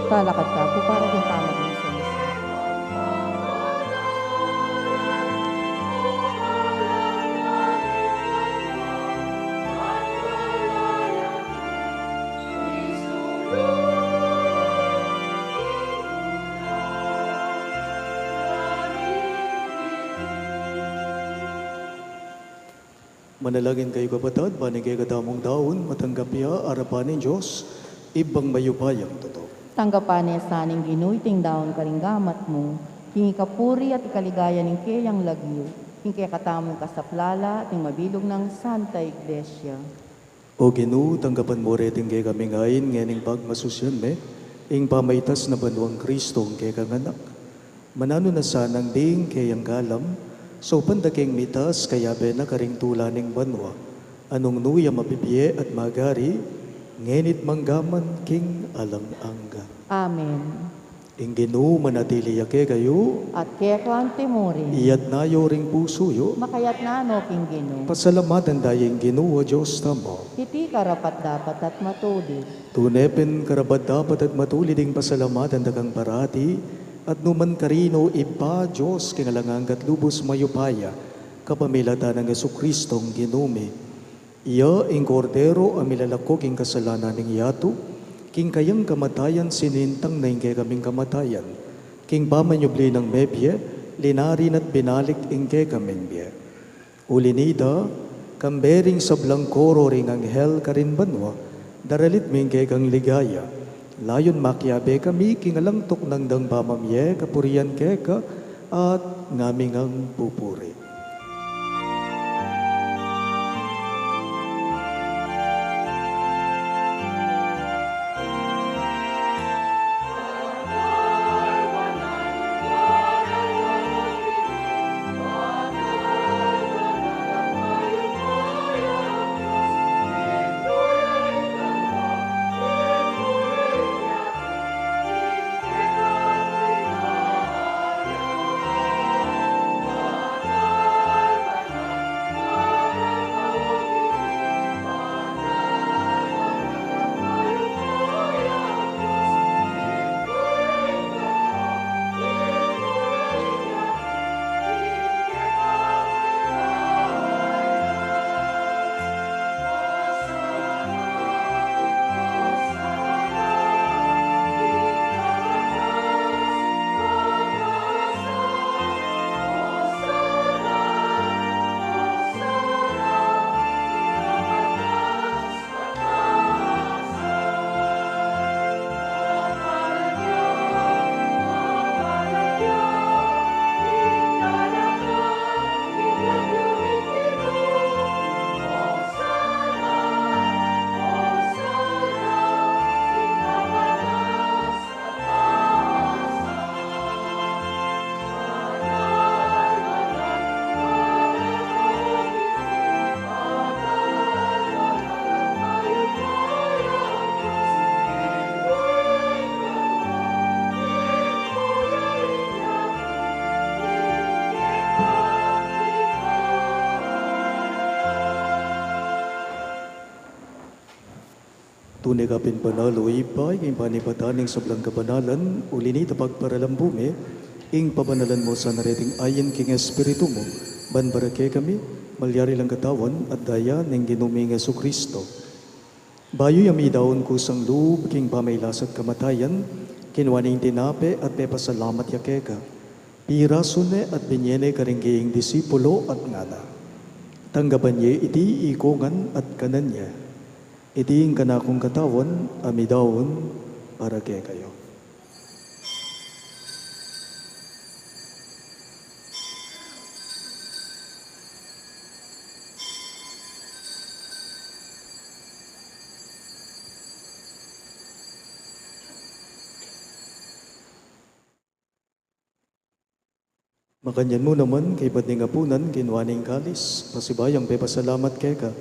Talakad tamu para king pamagmisa. Manalangin kayu, kapatad, ban ing kekatamung daun matanggap ya arapan ning Dios, Ibpang mayupayang tutu. Tanggapan na sa ning Ginu iting daun karing gamat mu, king ikapuri at ikaligaya ning keyang lagyu, king kekatamung kasaplalan at ning mabilug nang Santa Iglesia. O Ginu, tanggapan mu reting kekaming ain ngening pagmasusyan me ing pamaitas na banwang Kristong kekang Anak. Mananu na sanang ding keyang galam, saupan da keng mitas kayabe na karing tula ning banwa, a nung nu ya mabibie at magari, ngeni't mangga man king alang angga. Amen. Ing Ginu manatili ya kekayu. At keka mu rin. Iyatas yu ring pusu yu. Makayatas no king Ginu. Pasalamatan da ing Ginu a Dios tamu. Iti karapat-dapat at matulid. Tune pin karapat-dapat at matulid ing pasalamatan da kang parati, at nu man karin, O Ibpa, Dios king alang angga't lubus mayupaya, kapamilatan nang Jesucristong Ginu mi. Iya ing Kordero a milalako king kasalanan ning yatu, king kayang kamatayan sinintang na ing kekaming kamatayan, king pamanyubli nang mebie, linari na't binalik ing kekaming bie. Uli nita, kambe ring sablang koro ring anghel karin banwa, daralit mi ing kekang ligaya. Layun makiabe kami king alang tuknang dang pamamie kapurian keka at ngaming pupuri. Tune ka pin banal, O Ibpa, ing panibatan ning sablang kabanalan, uli nita pagparalan mu mi ing pabanalan mu sana reting ain king Espiritu mu, ban para kekami malyari lang katawan at daya ning Ginu ming Jesucristo. Bayu ya midaun kusang lub king pamailas at kamatayan, kinua ne ing tinape at pepasalamat ya keka. Pirasu ne at binie ne karing keyang disipulo at ngana: Tanggapan ye iti ikongan at kanan ye. Iti ing kanakung katawan a midaun para kekayu. Makanyan mu naman, kaybat ning apunan, kinua ne ing kalis, pasibayu yang pepasalamat keka,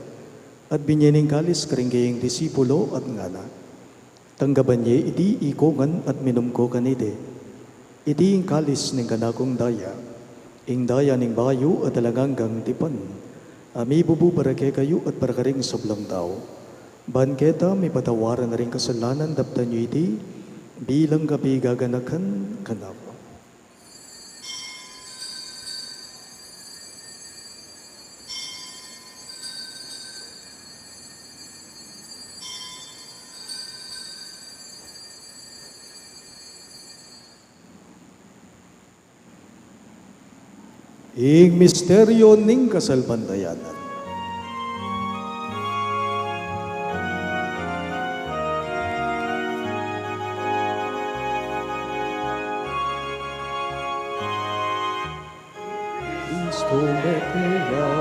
at binie ne ing kalis karing keyang disipulo at ngana: Tanggapan ye iti ikongan at minum ko kaniti. Iti ing kalis ning kanakung daya, ing daya ning bayu at alang anggang tipan, a mibubu para kekayu at para karing sablang tau. Ban keta mipatawaran na ring kasalanan, daptan yu iti Bilang kapigaganakan kanaku. Ing misteryo ning kasalpantayanan. Kristo mete ya,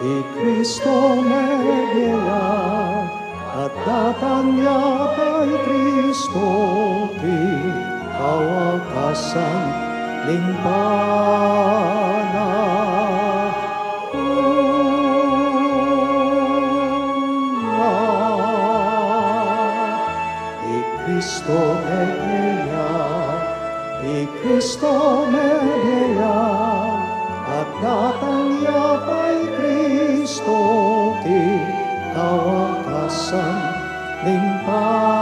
i Kristo mebie ya, at datang ya pa i Kristo king kawakasan ning panaun. I Kristo mebie ya, i Kristo mebie ya, at datang ya pa i Kristo king kawakasan ning panaun.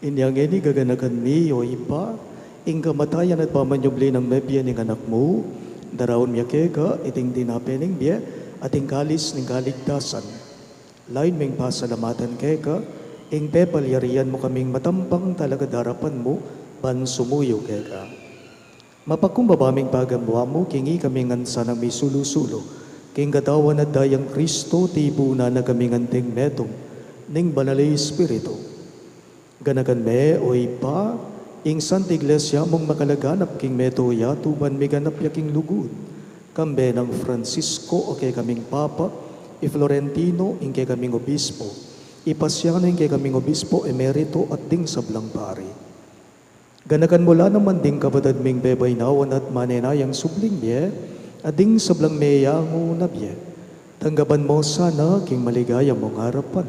Inya ngeni gaganakan mi, o Ibpa, ing kamatayan at pamanyubli nang mebie ning Anak mu, daraun mi ya keka iting tinape ning bie at ing kalis ning kaligtasan. Lalu ming pasalamatan keka ing pepalyarian mu kaming matampang talakad king arapan mu ban sumuyu keka. Mapakumbaba ming pagamuan mu king ikami ngan sanang misulu-sulu king Katawan at Dayang Kristo, tipunan na kami ngan ding metung ning Banal a Espiritu. Ganakan me, o Ibpa, ing Santa Iglesia mung makalaganap king metung a yatu ban miganap ya king lugud, kambe nang Francisco a kekaming Papa, i Florentino ing kekaming Obispo, i Pasiano ing kekaming Obispo Emerito at ding sablang pari. Ganakan mu la naman ding kapatad ming pepainawan at manenayang subling bie, at ding sablang meyangu na bie. Tanggapan mu sana king maligaya mung arapan.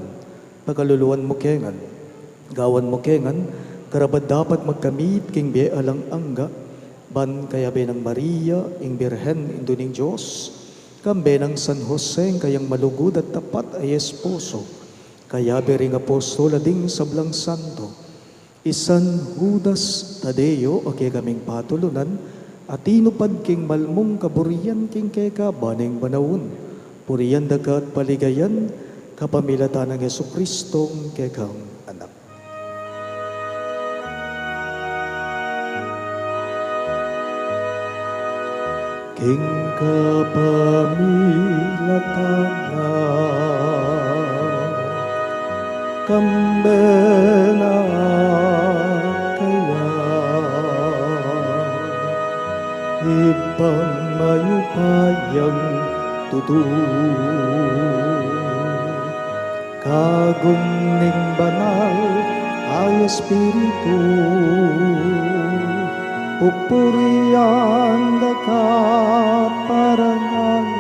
Pakaluluan mu ke ngan. Gawan mu ke ngan karapat-dapat magkamit king bie alang angga, ban kayabe nang Maria, ing Birhen, Indu ning Dios, kambe nang San Jose, ing kayang malugud at tapat a esposo, kayabe ring apostol at ding sablang santo, i San Judas Tadeo a kekaming patulunan, a tinupad king malmung kaburian king keka ban ing panaun. Purian da ka at paligayan, kapamilatan nang Jesucristong kekang Anak. King kapamilatan na, kambe na kaya, Ibpang mayupayang tutu, kagum ning Banal a Espiritu, pupurian da ka parangalan,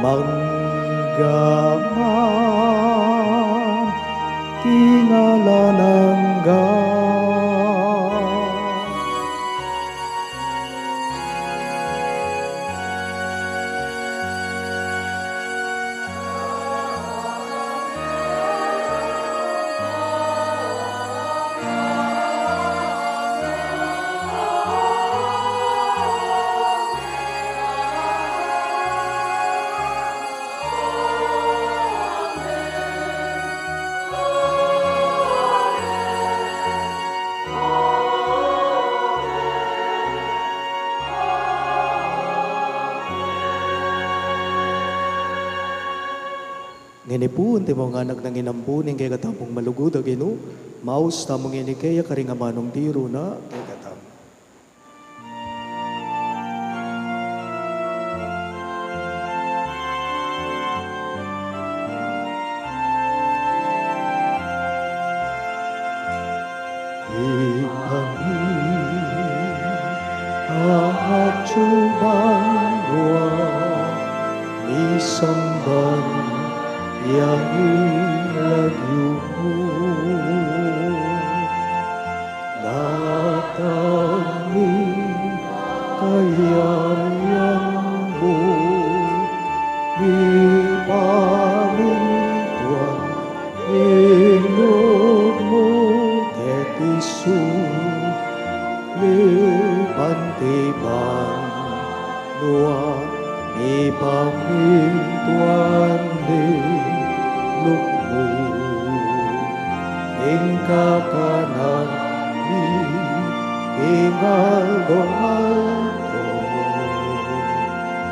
mangga man king alang angga. Ngeni pu, antimong anak nang inambu ning kekatamung malugud a Ginu, maus tamu ngeni keya karing amanung tiru na kekatamu. Ibpa mi, a atsu banua, misamban ya ing lagyu mu. Datang ing Kayarian mu, mipamintuan ing lub mu keti sulip anti banua, mipamintuan ing lub mu. Ing kakanan mi king aldo-aldo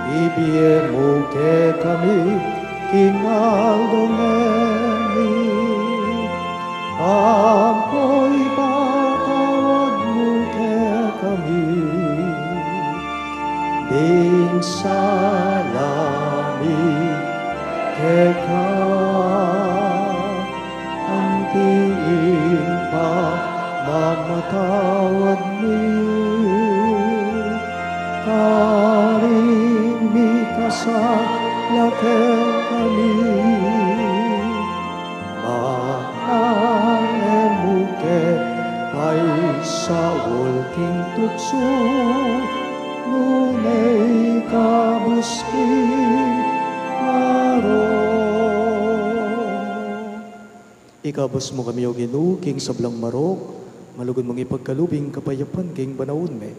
ibie mu kekami king aldo ngeni, ampo ipatawad mu kekami ding sala mi keka, anti ing pamamatawad mi karing mikasala kekami, manga e mu ke paisaul king tuksu, nune ikabus king marok. Ikabus mu kami, O Ginu, king sablang marok, malugud mung ipagkalub ing kapayapan king panaun mi,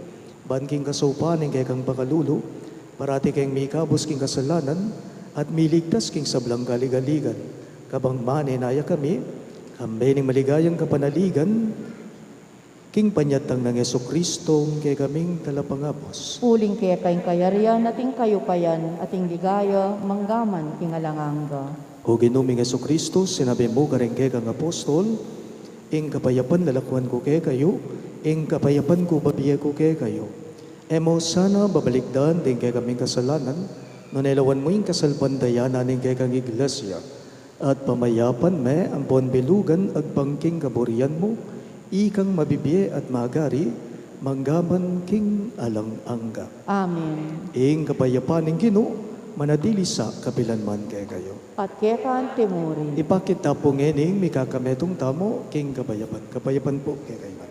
ban king kasaupan ning kekang pakalulu, parati keng mikabus king kasalanan, at miligtas king sablang kaligaligan, kabang manenaya kami, kambe ning maligayang kapanaligan, king panyatang nang Jesucristo, ing kekaming Talapangabus. Uling keka ing kayarian, at ing kayupayan, at ing ligaya, manggaman king alang angga. O Ginu ming Jesucristo, sinabi mu karing kekang apostol, ing kapayapan lalakuan ku kekayu, ing kapayapan ku bibie ku kekayu. E mu sana babalikdan ding kekaming kasalanan, nune lawan mu ing kasalpantayanan ning kekang Iglesia, at pamayapan me ampon bilugan agpang king kaburian mu, ikang mabibie at magari, manggaman king alang angga. Amen. Ing kapayapan ning Ginu, manatili sa kapilan man kekayu. At keka mu rin. Ipakit ta pu ngening mikakametung tamu king kapayapan. Kapayapan pu kekayu man.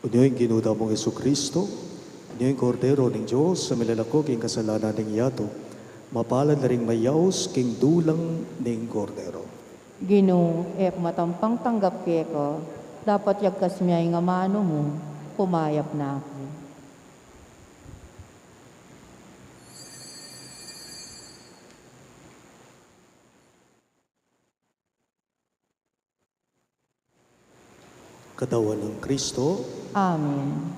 Unyo ing Ginu tamung Jesucristo, unyo ing Kordero ning Dios, a milalako king kasalanan ning yatu. Mapalad la ring mayaus king dulang ning Kordero. Ginu, e ku matampang tanggap keka, dapot yagkas mu ing amanu mu, kumayap na ku. Katawan nang Kristo. Amen.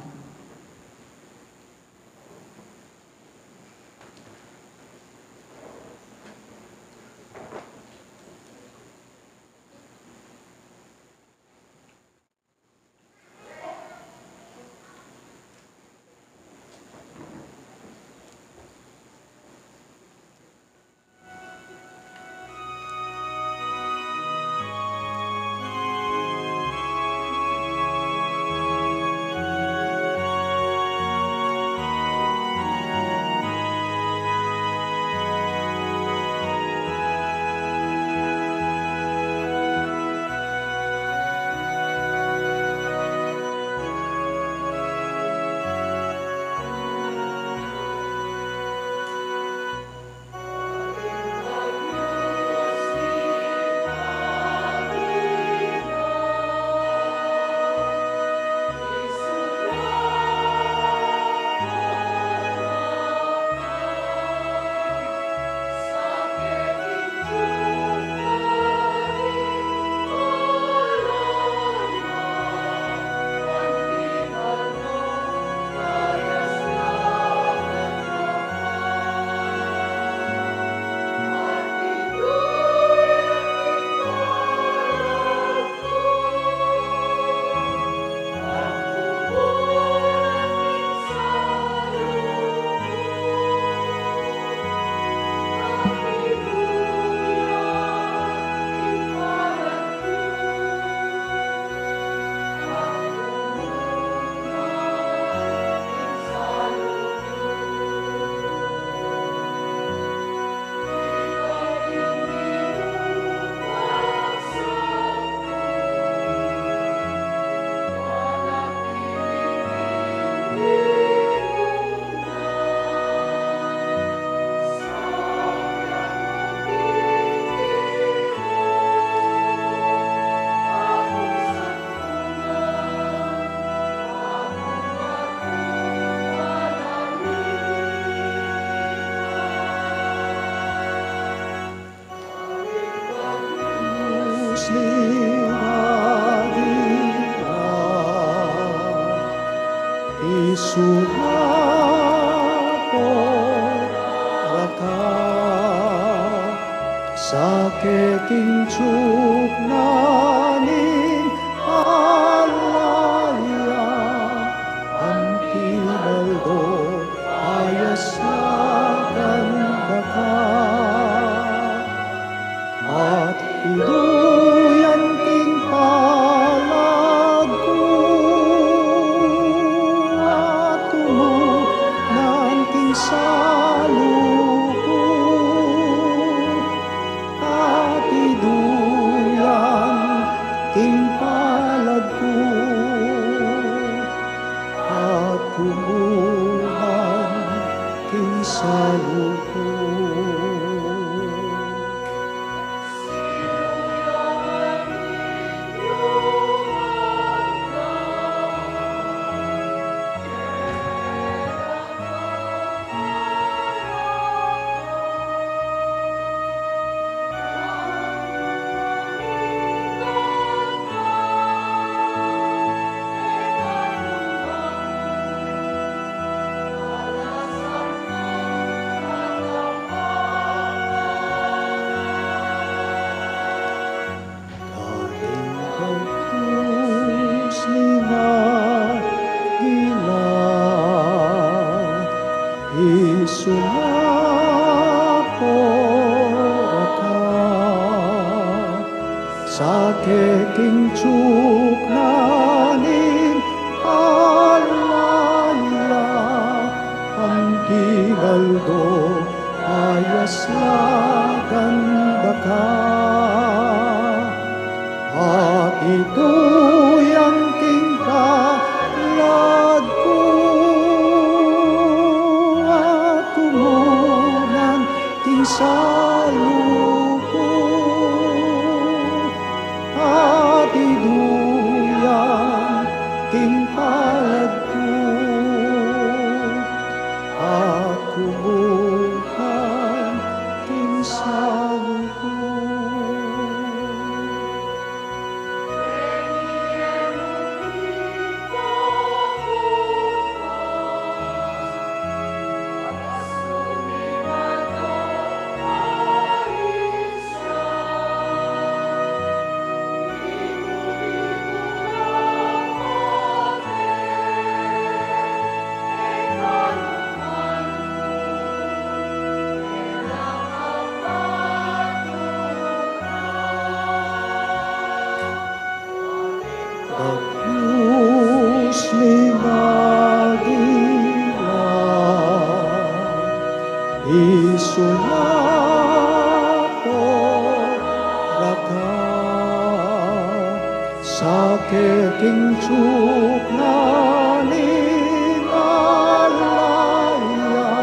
Sa keking tiuk na ning palaya, anti aldo payaslagan da ka. At iduyan king palad ku, at kumunan king salu ku. At iduyan king palad ku, at kumunan king salu ku. Dating bagkus ning agila, isulapo ra ka. Sa keking tiuk na ning palaya, anti aldo payaslagan da ka. At iduyan king palad ku, at kumunan king salu ku. At iduyan king palad ku, at kumunan king salu ku. Bagkus ning agila, isulapo ra ka. Sa keking tiuk na ning palaya,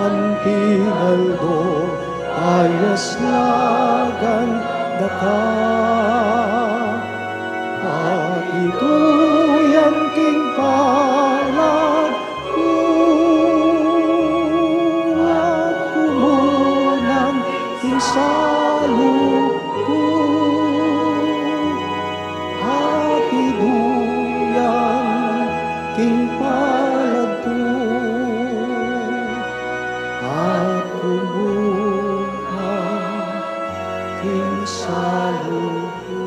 anti aldo payaslagan da ka. At iduyan king palad ku, at kumunan king salu ku. At iduyan king palad ku, at kumunan king salu ku.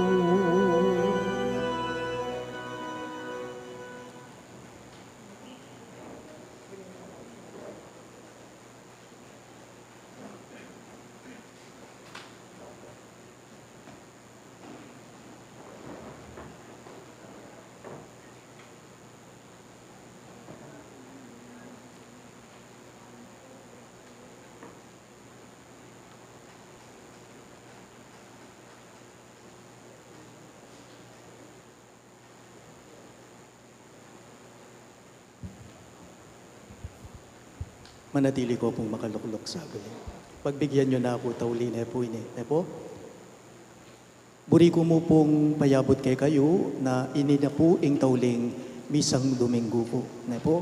Manatili ko pung makaluklok saglit. Pagbigyan yu na ku tauli, ne pu, ini, ne pu? Buri ku mu pung payabut kekayu na ini na pu ing tauling misang Dominggu ku, ne pu?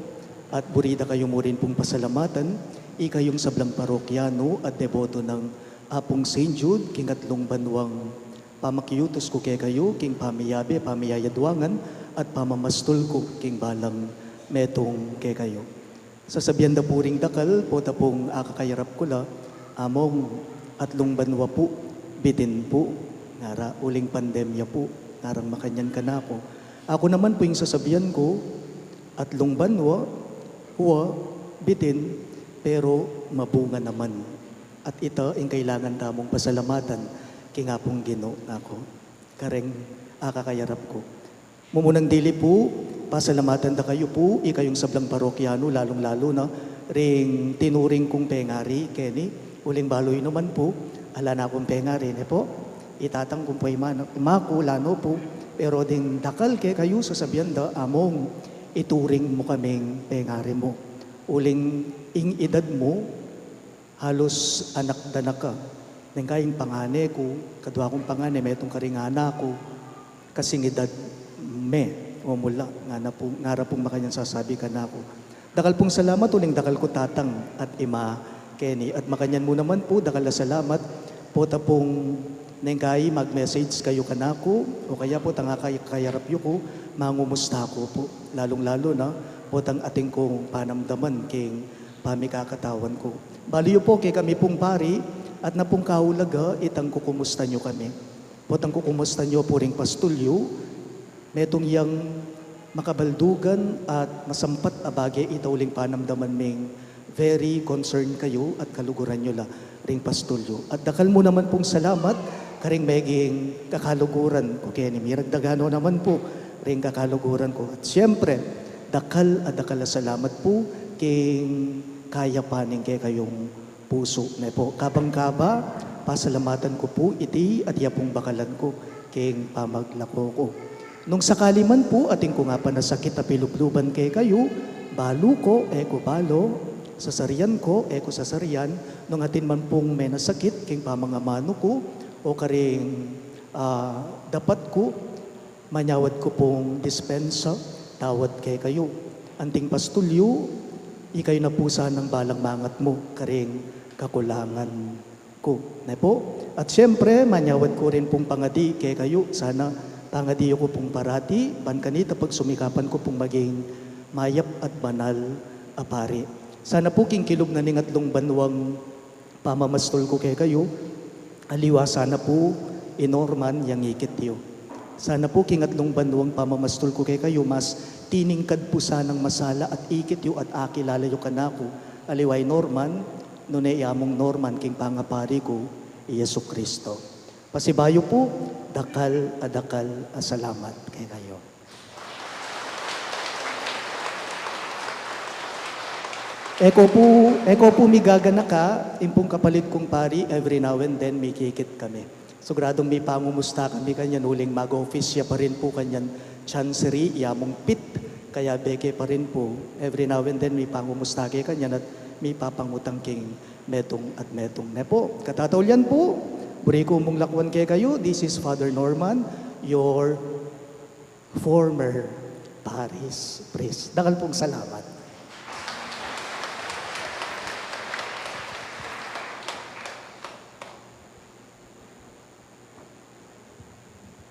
At buri da kayu mu rin pung pasalamatan, ikayung sablang parokyanu at deboto nang Apung Saint Jude king atlung banuang pamakiutus ku kekayu king pamiyabe, pamiyayadwangan, at pamamastul ku king balang metung kekayu. Sasabian da pu ring dakal, pota pung akakayarap ku la, Among, Atlung banua pu, bitin pu, ngara uling pandemya pu, ngarang makanyan kanaku. Aku naman pu ing sasabian ku, atlung banua, wa, bitin, pero mabunga naman. At ita ing kailangan tamung pasalamatan king Apung Ginu, ngaku. Kareng akakayarap ku. Mumunang dili pu, pasalamatan da kayu pu, ikayung sablang parokyanu, lalung-lalu na ring tinuring kung pengari keni, uling balu yu naman pu, ala na kung pengari, ne pu? I tatang ku pu, ima na, ima ku la no pu, pero ding dakal kekayu sasabian da, Among, ituring mu kaming pengari mu. Uling ing edad mu, halus anak da na ka. Neng ka ing pangane ku, kadua kung pangane, metung karing anak ku, kasing edad me, o mula, ngana pu, ngara pung makanyan sasabi kanaku. Dakal pung salamat uling dakal ku tatang at ima keni. At makanyan mu naman pu, dakal a salamat, pota pung neng kayi mag-message kayu kanaku, o kaya potang akay-, kayarap yu ku, mangumusta ku pu. Lalung-lalu na, potang atin kung panamdaman king pamikakatawan ku. Balu yu pu, kekami pung pari, at na pung kaulaga, itang kukumustan yu kami. Potang kukumustan yu pu ring pastul yu, metung yang makabaldugan at masampat a bage ita uling panamdaman ming very concerned kayu at kaluguran yu la ring pastul yu. At dakal mu naman pung salamat karing meging kakaluguran ku keni. Miragdagan no naman pu ring kakaluguran ku. At siyempre, dakal a dakal a salamat pu king kayapan ning kekayung pusu, ne pu. Kabang-kaba, pasalamatan ku pu iti at ya pung bakalan ku king pamaglako ku. Nung sakali man pu atin kung apanasakit a pilubluban kekayu, balu ko, e ku balu, sasarian ko, e ku sasarian, nung atin man pung menasakit king pamangamanu ku, o karing, ah, dapat ku, manyawad ku pung dispensa, tawad kekayu. Anting pastul yu, ikayu na pu sanang balang mangatmu karing kakulangan ku, ne pu? At siyempre, manyawad ku rin pung pangadi kekayu, sana pangadi yu ku pung parati, ban kanita pagsumikapan ku pung maging mayap at banal a pari. Sana pu king kilub na ning atlung banuang pamamastul ku kekayu, aliwa sana pu i Norman yang ikit yu. Sana pu king atlung banuang pamamastul ku kekayu, mas tiningkad pu sanang masala at ikit yu at akilala yu kanaku, aliwa i Norman, nune i Among Norman king pangapari ku, i Jesucristo. Pasibayu pu, dakal a dakal a salamat kekayu. E ko pu, e ko pu migaganaka, ing pung kapalit kung pari, every now and then, mikikit kami. Siguradung mipangumusta kami kanyan, uling mag-office ya pa rin pu kanyan, Chancery, i Among Pit, kaya beke pa rin pu, every now and then, mipangumusta ke kanyan at mipapangutang king metung at metung, ne pu. Katataulian pu, buri ku mung lakwan kekayu, this is Father Norman, your former parish priest. Dakal pung salamat.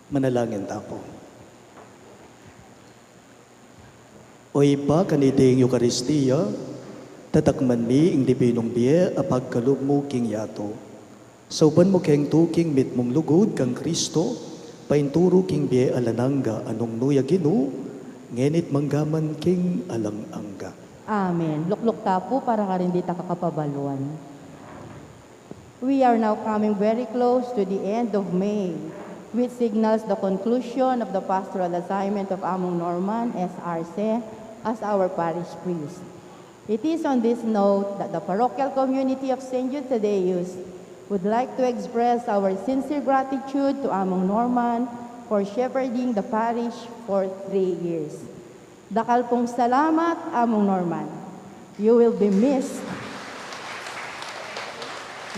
Manalangin ta pu. O Ibpa, kaniti ing Eukaristia, tatakman mi ing dibinung bie a pagkalub mu king yatu. Saupan mu keng tuking mitmung lugud kang Kristo, painturu king bie alang angga a nung nu ya Ginu, ngeni't manggaman king alang angga. Amen. Lukluk ta pu para karin dita kakapabaluan. We are now coming very close to the end of May, which signals the conclusion of the pastoral assignment of Among Norman S R C as our parish priest. It is on this note that the parochial community of Saint Jude Thaddeus would like to express our sincere gratitude to Among Norman for shepherding the parish for three years. Dakal pung salamat, Among Norman. You will be missed.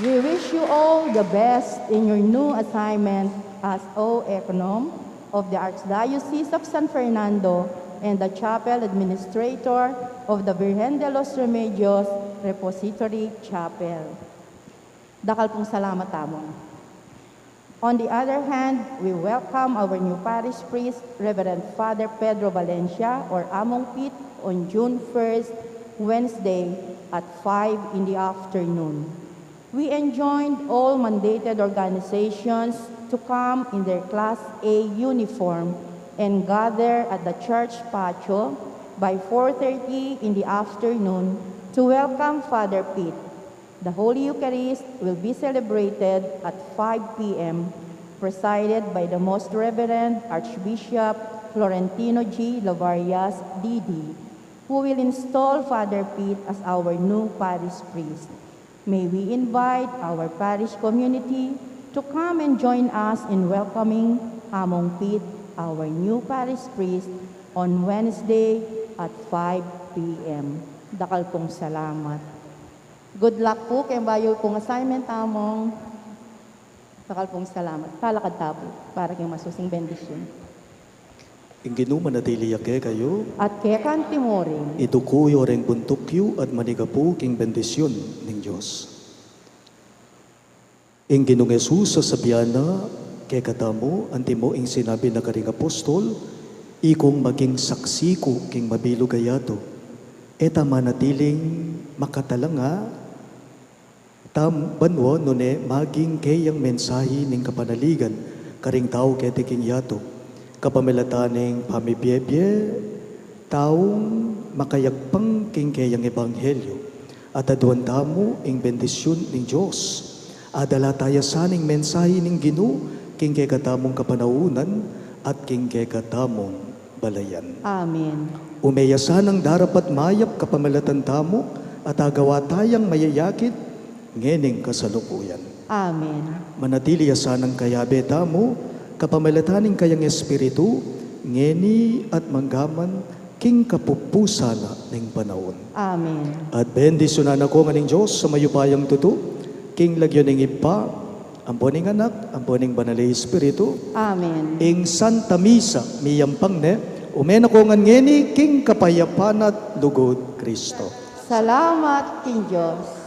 We wish you all the best in your new assignment as O Econom of the Archdiocese of San Fernando and the Chapel Administrator of the Virgen de los Remedios Repository Chapel. Dakal pung salamat, Among. On the other hand, we welcome our new parish priest, Reverend Father Pedro Valencia, or Among Pete, on June first, Wednesday, at five in the afternoon. We enjoined all mandated organizations to come in their Class A uniform and gather at the church patio by four thirty in the afternoon to welcome Father Pete. The Holy Eucharist will be celebrated at five p m, presided by the Most Reverend Archbishop Florentino G. Lavarias, D D, who will install Father Pete as our new parish priest. May we invite our parish community to come and join us in welcoming Among Pete, our new parish priest, on Wednesday at five p m. Dakal pong salamat. Good luck po keng bayu pong assignment, Among. Dakal pong salamat. Talakad ta po para keng masusing bendisyun. Ing Ginu manatili ya kekayu. At keka naman murin. Ituku yu reng buntuk yu at manigapu king bendisyun ning Dios. Ing Ginung Jesus a sabian na kekatamu, antimo ing sinabi na karing apostol, ikong maging saksi ku king mabilug a yatu. E ta manatiling makatalanga, tam banua nune maging keyang mensahi ning kapanaligan karing tau keti king yatu. Kapamilatan ning pamibiebie, taung makayagpang king keyang ebanghelyo. At aduan tamu ing bendisyun ning Dios. Adala ta ya sa ning mensahi ning Ginu king kekatamung kapanaunan at king kekatamung balayan. Amen. Ume ya sanang darapat mayap kapamilatan tamu at agawa tayang mayayakit ngening kasalukuyan. Amen. Manatili ya sanang kayabe tamu kapamilatan ning kayang Espiritu ngeni at manggaman king kapupusan na ning panaun. Amen. At bendisyunan na ko ngan ning Dios a mayupayang tutu, king lagyu ning Ibpa, ampo ning Anak, ampo ning Banal a Espiritu. Amen. Ing Santa Misa miyampang ne, ume na ko ngan ngeni king kapayapan at lugud Kristo. Salamat king Dios.